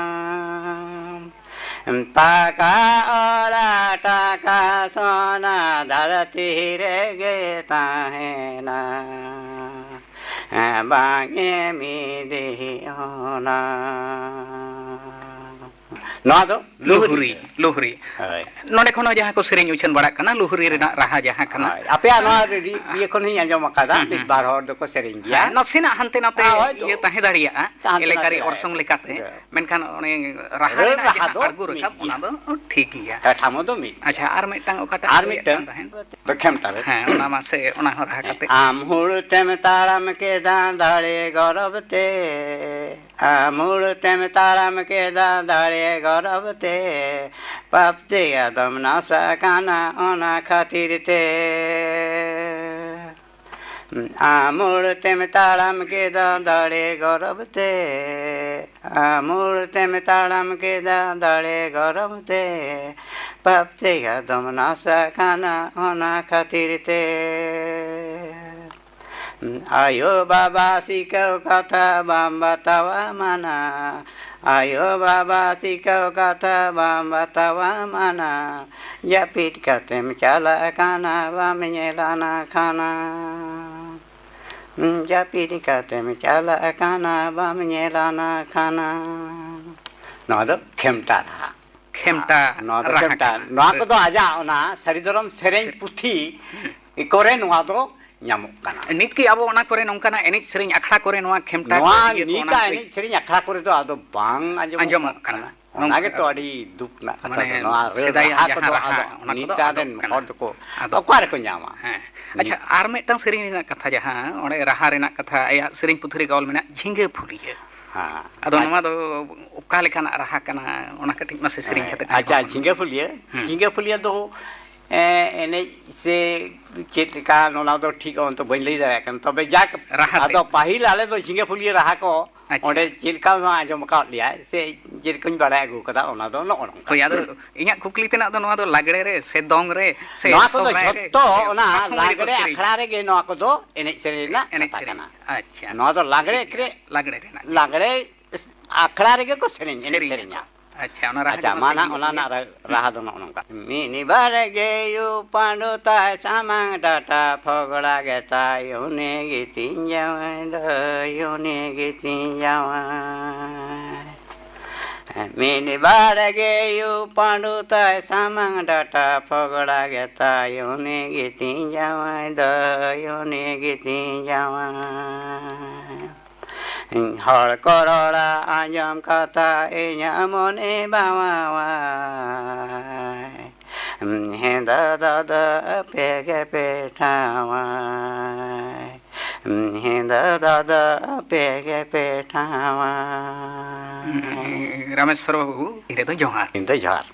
ᱯᱟᱠᱟ ᱚᱲᱟᱜ ᱴᱟᱠᱟ ᱥᱚᱱᱟ ᱫᱷᱟᱹᱨᱛᱤ ᱨᱮᱜᱮ ᱛᱟᱦᱮᱱᱟ, ᱵᱟᱝ ᱮᱢ ᱤᱫᱤ ᱚᱱᱟ᱾ ᱱᱚᱣᱟ ᱫᱚ ᱞᱩᱦᱨᱤ᱾ ᱞᱩᱦᱨᱤ, ᱞᱩᱦᱨᱤ᱾ ᱦᱳᱭ᱾ ᱱᱚᱰᱮ ᱠᱷᱚᱱ ᱦᱚᱸ ᱡᱟᱦᱟᱸ ᱠᱚ ᱥᱮᱨᱮᱧ ᱩᱪᱷᱟᱹᱱ ᱵᱟᱲᱟᱜ ᱠᱟᱱᱟ, ᱞᱩᱦᱨᱤ ᱨᱮᱱᱟᱜ ᱨᱟᱦᱟ ᱡᱟᱦᱟᱸ ᱠᱟᱱᱟ᱾ ᱦᱳᱭ᱾ ᱟᱯᱮᱭᱟᱜ ᱱᱚᱣᱟ ᱨᱮᱰᱤ-, ᱤᱭᱟᱹ ᱠᱷᱚᱱ ᱦᱚᱸᱧ ᱟᱸᱡᱚᱢ ᱟᱠᱟᱫᱟ, ᱦᱩᱸ, ᱢᱤᱫ ᱦᱩᱸ᱾ ᱵᱟᱨ ᱦᱚᱲ ᱫᱚᱠᱚ ᱥᱮᱨᱮᱧ ᱜᱮᱭᱟ᱾ ᱦᱮᱸ, ᱱᱟᱥᱮᱱᱟᱜ ᱦᱟᱱᱛᱮ ᱱᱟᱛᱮ ᱦᱳᱭ, ᱤᱭᱟᱹ ᱛᱟᱦᱮᱸ ᱫᱟᱲᱮᱭᱟᱜᱼᱟ, ᱦᱟᱱᱛᱮ ᱱᱟᱛᱮ ᱮᱞᱮᱠᱟᱨᱤ ᱫᱟᱲᱮᱭᱟᱜᱼᱟ᱾ ᱚᱨᱥᱚᱝ ᱞᱮᱠᱟᱛᱮ᱾ ᱦᱮᱸ᱾ ᱢᱮᱱᱠᱷᱟᱱ ᱚᱱᱮ ᱨᱟᱦᱟ ᱨᱟᱹᱲ ᱨᱮᱱᱟᱜ ᱨᱟᱦᱟ ᱡᱟᱦᱟᱸ ᱫᱚ ᱟᱬᱜᱚ ᱢᱤᱫ ᱨᱟᱠᱟᱵ, ᱜᱮᱭᱟ᱾ ᱚᱱᱟ ᱫᱚ ᱴᱷᱤᱠ ᱜᱮᱭᱟ᱾ ᱠᱟᱴᱷᱟᱢᱳ ᱫᱚ ᱢᱤᱫ ᱜᱮᱭᱟ᱾ ᱟᱪᱪᱷᱟ, ᱟᱨ ᱢᱤᱫᱴᱟᱝ ᱚᱠᱟᱴᱟᱜ ᱟᱨ ᱞᱟᱹᱭᱮᱫ ᱠᱟᱱ ᱢᱤᱫᱴᱟᱝ ᱛᱟᱦᱮᱸᱫ? ᱫᱚ ᱠᱷᱮᱢᱴᱟ ᱨᱮ᱾ ᱦᱮᱸ, ᱚᱱᱟ ᱢᱟᱥᱮ, ᱚᱱᱟ ᱦᱚᱸ ᱨᱟᱦᱟ ᱠᱟᱛᱮ᱾ ᱟᱢ ᱦᱩᱲ ᱛᱮᱢ ᱛᱟᱲᱟᱢ ᱠᱮᱫᱟ ᱫᱟᱲᱮ ᱜᱚᱨᱚᱵ ᱛᱮ, ᱟᱢ ᱦᱩᱲ ᱛᱮᱢ ᱛᱟᱲᱟᱢ ᱠᱮᱫᱟ ᱫᱟᱲᱮ ᱜᱚᱨᱚᱵ ᱛᱮ, ᱯᱟᱯ ᱛᱮ ᱟᱫᱚᱢ ᱱᱟᱥ ᱟᱠᱟᱱᱟ ᱚᱱᱟ ᱠᱷᱟᱹᱛᱤᱨ ᱛᱮ᱾ ᱟᱢ ᱦᱩᱲ ᱛᱮᱢ ᱛᱟᱲᱟᱢ ᱠᱮᱫᱟ ᱫᱟᱲᱮ ᱜᱚᱨᱚᱵ ᱛᱮ, ᱟᱢ ᱦᱩᱲ ᱛᱮᱢ ᱛᱟᱲᱟᱢ ᱠᱮᱫᱟ ᱫᱟᱲᱮ ᱜᱚᱨᱚᱵ ᱛᱮ, ᱯᱟᱯ ᱛᱮ ᱟᱫᱚᱢ ᱱᱟᱥ ᱟᱠᱟᱱᱟ ᱚᱱᱟ ᱠᱷᱟᱹᱛᱤᱨ ᱛᱮ᱾ ᱟᱭᱳ ᱵᱟᱵᱟ ᱥᱤᱠᱟᱹᱣ ᱠᱟᱛᱷᱟ ᱵᱟᱢ ᱵᱟᱛᱟᱣᱟ ᱢᱟᱱᱟ, ᱟᱭᱳ ᱵᱟᱵᱟ ᱥᱤᱠᱟᱹᱣ ᱠᱟᱛᱷᱟ ᱵᱟᱢ ᱵᱟᱛᱟᱣᱟ ᱢᱟᱱᱟ, ᱡᱟᱹᱯᱤᱫ ᱠᱟᱛᱮᱢ ᱪᱟᱞᱟᱜ ᱠᱟᱱᱟ ᱵᱟᱢ ᱧᱮᱞᱟᱱᱟ ᱠᱷᱟᱱᱟ, ᱡᱟᱹᱯᱤᱫ ᱠᱟᱛᱮᱢ ᱪᱟᱞᱟᱜ ᱠᱟᱱᱟ ᱵᱟᱢ ᱧᱮᱞᱟᱱᱟ ᱠᱷᱟᱱᱟ᱾ ᱱᱚᱣᱟ ᱫᱚ ᱠᱷᱮᱢᱴᱟ ᱨᱟᱦᱟ᱾ ᱠᱷᱮᱢᱴᱟ ᱟᱨ ᱱᱚᱣᱟ ᱫᱚ ᱨᱟᱦᱟ ᱠᱷᱮᱢᱴᱟ᱾ ᱠᱟᱱᱟ᱾ ᱱᱚᱣᱟ ᱠᱚᱫᱚ ᱟᱡᱟᱜ ᱚᱱᱟ ᱥᱟᱹᱨᱤ ᱫᱷᱚᱨᱚᱢ ᱥᱮᱨᱮᱧ ᱯᱩᱛᱷᱤ ᱠᱚᱨᱮ ᱱᱚᱣᱟ ᱫᱚ ᱧᱟᱢᱚᱜ ᱠᱟᱱᱟ᱾ ᱱᱤᱛ ᱠᱤ ᱟᱵᱚ ᱚᱱᱟ ᱠᱚᱨᱮ ᱱᱚᱝᱠᱟᱱᱟᱜ ᱮᱱᱮᱡ ᱥᱮᱨᱮᱧ ᱟᱠᱷᱲᱟ ᱠᱚᱨᱮ ᱱᱚᱣᱟ ᱠᱷᱮᱢᱴᱟ ᱠᱚ ᱱᱚᱣᱟ ᱤᱭᱟᱹ ᱠᱚ ᱚᱱᱟ ᱱᱤᱛᱟᱜ ᱠᱚ ᱮᱱᱮᱡ ᱥᱮᱨᱮᱧ ᱟᱠᱷᱲᱟ ᱠᱚᱨᱮ ᱫᱚ ᱟᱫᱚ ᱵᱟᱝ ᱟᱸᱡᱚᱢᱚᱜ ᱟᱸᱡᱚᱢᱚᱜ ᱠᱟᱱᱟ᱾ ᱠᱟᱱᱟ᱾ ᱚᱱᱟ ᱜᱮᱛᱚ ᱟᱹᱰᱤ ᱫᱩᱠ ᱨᱮᱱᱟᱜ ᱠᱟᱛᱷᱟ ᱫᱚ᱾ ᱱᱚᱣᱟ ᱨᱟᱹᱲ ᱨᱟᱦᱟ ᱠᱚᱫᱚ ᱟᱫᱚ ᱱᱮᱛᱟᱨ ᱨᱮᱱ ᱦᱚᱲ ᱫᱚᱠᱚ ᱚᱠᱟ ᱨᱮᱠᱚ ᱧᱟᱢᱟ? ᱦᱮᱸ᱾ ᱟᱪᱪᱷᱟ, ᱟᱨ ᱢᱤᱫᱴᱟᱝ ᱥᱮᱨᱮᱧ ᱨᱮᱱᱟᱜ ᱠᱟᱛᱷᱟ, ᱡᱟᱦᱟᱸ ᱚᱸᱰᱮ ᱨᱟᱦᱟ ᱨᱮᱱᱟᱜ ᱠᱟᱛᱷᱟ, ᱟᱭᱟᱜ ᱥᱮᱨᱮᱧ ᱯᱩᱛᱷᱤ ᱨᱮᱜᱮ ᱚᱞ ᱢᱮᱱᱟᱜ, ᱡᱷᱤᱸᱜᱟᱹ ᱯᱷᱩᱞᱤᱭᱟᱹ᱾ ᱦᱮᱸ᱾ ᱟᱫᱚ ᱱᱚᱣᱟ ᱫᱚ ᱚᱠᱟ ᱞᱮᱠᱟᱱᱟᱜ ᱨᱟᱦᱟ ᱠᱟᱱᱟ, ᱚᱱᱟ ᱠᱟᱹᱴᱤᱡ ᱢᱟᱥᱮ ᱥᱮᱨᱮᱧ ᱠᱟᱛᱮ ᱟᱸᱡᱚᱢ ᱟᱪᱪᱷᱟ, ᱟᱵᱚᱱ ᱢᱮ᱾ ᱡᱷᱤᱸᱜᱟᱹ ᱯᱷᱩᱞᱤᱭᱟᱹ, ᱦᱩᱸ᱾ ᱡᱷᱤᱸᱜᱟᱹ ᱯᱷᱩᱞᱤᱭᱟᱹ ᱫᱚ, ᱮ, ᱮᱱᱮᱡ ᱥᱮ ᱪᱮᱫ ᱞᱮᱠᱟ, ᱚᱱᱟ ᱫᱚ ᱴᱷᱤᱠ ᱚᱱᱛᱮ ᱵᱟᱹᱧ ᱞᱟᱹᱭ ᱫᱟᱲᱮᱭᱟᱜ ᱠᱟᱱᱟ᱾ ᱛᱚᱵᱮ ᱡᱟᱠ, ᱟᱫᱚ ᱯᱟᱹᱦᱤᱞ ᱟᱞᱮ ᱫᱚ ᱡᱷᱤᱸᱜᱟᱹ ᱯᱷᱩᱞᱤᱭᱟᱹ ᱨᱟᱦᱟ ᱠᱚ ᱟᱪᱪᱷᱟ᱾ ᱚᱸᱰᱮ ᱪᱮᱫ ᱞᱮᱠᱟ ᱢᱟ ᱟᱸᱡᱚᱢ ᱟᱠᱟᱫ ᱞᱮᱭᱟ, ᱥᱮ ᱪᱮᱫ ᱞᱮᱠᱟᱧ ᱵᱟᱲᱟᱭ ᱟᱹᱜᱩ ᱠᱟᱫᱟ, ᱚᱱᱟ ᱫᱚ ᱱᱚᱜᱼᱚ ᱱᱚᱝᱠᱟ᱾ ᱦᱳᱭ, ᱟᱫᱚ ᱤᱧᱟᱹᱜ ᱠᱩᱠᱞᱤ ᱛᱮᱱᱟᱜ ᱫᱚ ᱱᱚᱣᱟ ᱫᱚ ᱞᱟᱜᱽᱲᱮ ᱨᱮ ᱥᱮ ᱫᱚᱝ ᱨᱮ ᱥᱮ ᱱᱚᱣᱟ ᱠᱚᱫᱚ ᱥᱚᱦᱨᱟᱭ ᱨᱮ ᱡᱷᱚᱛᱚ ᱥᱮ ᱚᱱᱟ ᱚᱠᱟ ᱥᱚᱢᱚᱭ ᱨᱮᱠᱚ ᱞᱟᱜᱽᱲᱮ ᱥᱮᱨᱮᱧᱟ? ᱟᱠᱷᱲᱟ ᱨᱮᱜᱮ ᱱᱚᱣᱟ ᱠᱚᱫᱚ ᱮᱱᱮᱡ ᱥᱮᱨᱮᱧ ᱨᱮᱱᱟᱜ ᱮᱱᱮᱡ ᱠᱟᱛᱷᱟ ᱥᱮᱨᱮᱧ᱾ ᱠᱟᱱᱟ᱾ ᱟᱪᱪᱷᱟ᱾ ᱱᱚᱣᱟ ᱫᱚ ᱞᱟᱜᱽᱲᱮ ᱴᱷᱤᱠ ᱜᱮᱭᱟ᱾ ᱮᱠᱨᱮ-, ᱞᱟᱜᱽᱲᱮ ᱨᱮᱱᱟᱜ ᱜᱮ᱾ ᱞᱟᱜᱽᱲᱮ ᱟᱠᱷᱲᱟ ᱨᱮᱜᱮ ᱠᱚ ᱥᱮᱨᱮᱧ, ᱮᱱᱮᱡ ᱥᱮᱨᱮᱧ ᱥᱮᱨᱮᱧᱟ᱾ ᱟᱠᱚ᱾ ᱟᱪᱪᱷᱟ, ᱚᱱᱟ ᱨᱟᱦᱟ ᱟᱪᱪᱷᱟ, ᱜᱮ ᱢᱟ ᱢᱟᱥᱮ ᱱᱟᱜ ᱤᱧ ᱚᱱᱟ ᱜᱚᱜ ᱨᱮᱱᱟᱜ ᱢᱮ᱾ ᱨᱟ-, ᱨᱟᱦᱟ ᱫᱚ ᱱᱚᱜᱼᱚ ᱱᱚᱝᱠᱟ᱾ ᱢᱤᱫ ᱵᱟᱨ ᱜᱮᱭᱩ ᱯᱟᱸᱰᱩ ᱛᱟᱭ ᱥᱟᱢᱟᱝ ᱰᱟᱴᱟ ᱯᱷᱚᱜᱽᱲᱟ ᱜᱮᱛᱟᱭ, ᱩᱱᱤ ᱜᱮᱛᱤᱧ ᱡᱟᱶᱟᱭ ᱫᱚᱭ, ᱩᱱᱤ ᱜᱮᱛᱤᱧ ᱡᱟᱶᱟᱭ᱾ ᱢᱤᱫ ᱵᱟᱨ ᱜᱮᱭᱩ ᱯᱟᱸᱰᱩ ᱛᱟᱭ ᱥᱟᱢᱟᱝ ᱰᱟᱴᱟ ᱯᱷᱚᱜᱽᱲᱟ ᱜᱮᱛᱟᱭ, ᱩᱱᱤ ᱜᱮᱛᱤᱧ ᱡᱟᱶᱟᱭ ᱫᱚᱭ, ᱩᱱᱤ ᱜᱮᱛᱤᱧ ᱡᱟᱶᱟᱭ᱾ ᱦᱚᱲ ᱠᱚ ᱨᱚᱲᱟ ᱟᱸᱡᱚᱢ ᱠᱟᱛᱷᱟ ᱤᱧᱟᱹᱜ ᱢᱚᱱᱮ ᱵᱟᱣᱟᱣᱟᱭ᱾ ᱦᱮᱸ ᱫᱟᱫᱟ ᱫᱚ ᱟᱯᱮ ᱜᱮᱯᱮ ᱴᱷᱟᱶᱟᱭ᱾ ᱦᱮᱸ ᱫᱟᱫᱟ ᱫᱚ ᱟᱯᱮ ᱜᱮᱯᱮ ᱴᱷᱟᱶᱟᱭ᱾ ᱨᱟᱢᱮᱥᱣᱚᱨ ᱵᱟᱹᱵᱩ, ᱤᱧ ᱨᱮᱫᱚ ᱡᱚᱦᱟᱨ᱾ ᱤᱧ ᱫᱚ ᱡᱚᱦᱟᱨ᱾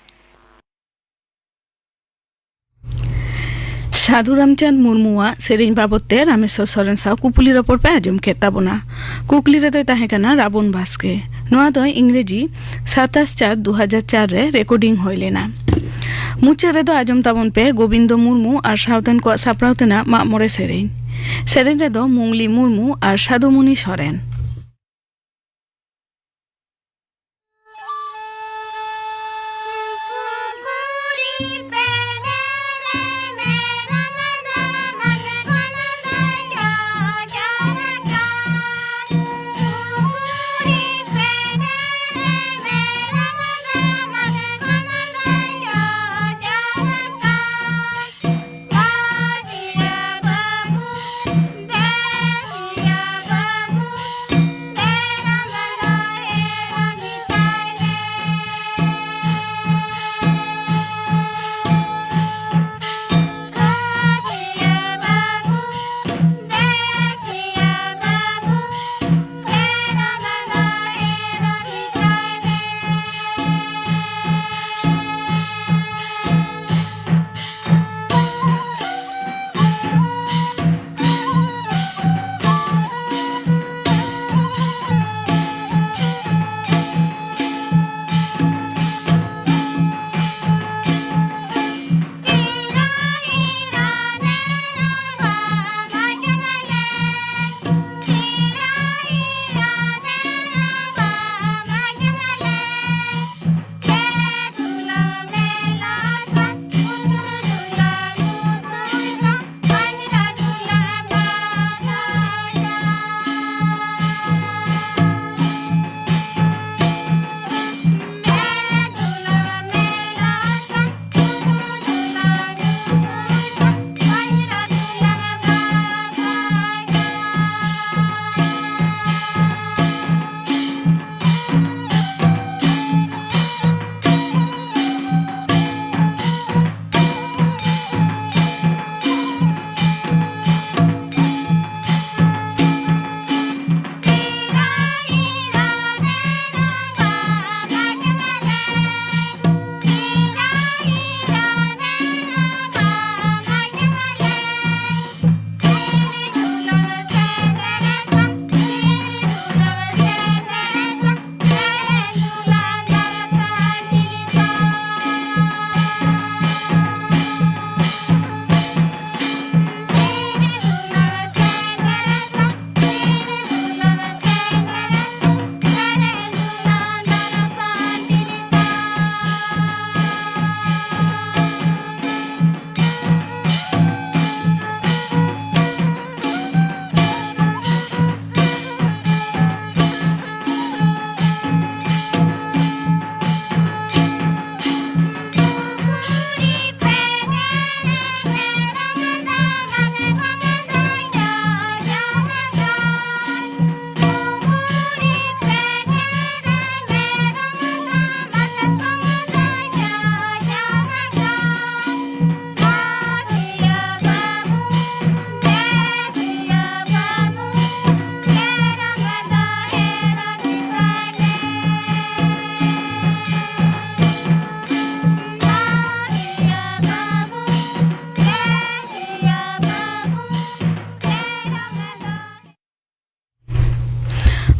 ᱥᱟᱹᱫᱷᱩ ᱨᱟᱢᱪᱟᱸᱫᱽ ᱢᱩᱨᱢᱩᱣᱟᱜ ᱥᱮᱨᱮᱧ ᱵᱟᱵᱚᱫ ᱛᱮ ᱨᱟᱢᱮᱥᱣᱚᱨ ᱥᱚᱨᱮᱱ ᱥᱟᱶ ᱠᱩᱯᱩᱞᱤ ᱨᱚᱯᱚᱲ ᱯᱮ ᱟᱸᱡᱚᱢ ᱠᱮᱫ ᱛᱟᱵᱚᱱᱟ᱾ ᱠᱩᱠᱞᱤ ᱨᱮᱫᱚᱭ ᱛᱟᱦᱮᱸ ᱠᱟᱱᱟ ᱨᱟᱵᱚᱱ ᱵᱟᱥᱠᱮ᱾ ᱱᱚᱣᱟ ᱫᱚ ᱤᱝᱨᱮᱡᱤ ᱥᱟᱛᱟᱥ ᱪᱟᱨ ᱫᱩ ᱦᱟᱡᱟᱨ ᱪᱟᱨ ᱨᱮ ᱨᱮᱠᱚᱨᱰᱤᱝ ᱦᱩᱭ ᱞᱮᱱᱟ᱾ ᱢᱩᱪᱟᱹᱫ ᱨᱮᱫᱚ ᱟᱸᱡᱚᱢ ᱛᱟᱵᱚᱱ ᱯᱮ ᱜᱳᱵᱤᱱᱫᱚ ᱢᱩᱨᱢᱩ ᱟᱨ ᱥᱟᱶᱛᱮᱱ ᱠᱚᱣᱟᱜ ᱥᱟᱯᱲᱟᱣ ᱛᱮᱱᱟᱜ ᱢᱟᱜ ᱢᱚᱬᱮ ᱥᱮᱨᱮᱧ᱾ ᱥᱮᱨᱮᱧ ᱨᱮᱫᱚ ᱢᱩᱝᱞᱤ ᱢᱩᱨᱢᱩ ᱟᱨ ᱥᱟᱫᱩᱢᱩᱱᱤ ᱥᱚᱨᱮᱱ᱾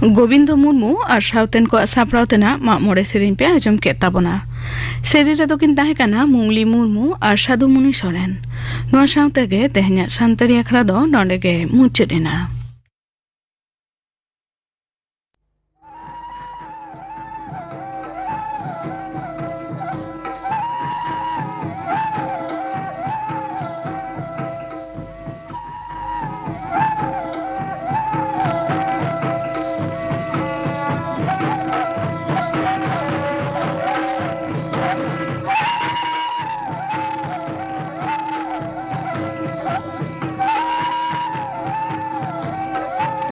ᱜᱳᱵᱤᱱᱫᱚ ᱢᱩᱨᱢᱩ ᱟᱨ ᱥᱟᱶᱛᱮᱱ ᱠᱚᱣᱟᱜ ᱥᱟᱯᱲᱟᱣ ᱛᱮᱱᱟᱜ ᱢᱟᱜ ᱢᱚᱬᱮ ᱥᱮᱨᱮᱧ ᱯᱮ ᱟᱸᱡᱚᱢ ᱠᱮᱫ ᱛᱟᱵᱚᱱᱟ᱾ ᱥᱮᱨᱮᱧ ᱨᱮᱫᱚ ᱠᱤᱱ ᱛᱟᱦᱮᱸ ᱠᱟᱱᱟ ᱢᱩᱝᱞᱤ ᱢᱩᱨᱢᱩ ᱟᱨ ᱥᱟᱹᱫᱷᱩ ᱢᱩᱱᱤ ᱥᱚᱨᱮᱱ᱾ ᱱᱚᱣᱟ ᱥᱟᱶ ᱛᱮᱜᱮ ᱛᱮᱦᱮᱧᱟᱜ ᱥᱟᱱᱛᱟᱲᱤ ᱟᱠᱷᱲᱟ ᱫᱚ ᱱᱚᱰᱮ ᱜᱮ ᱢᱩᱪᱟᱹᱫ ᱮᱱᱟ᱾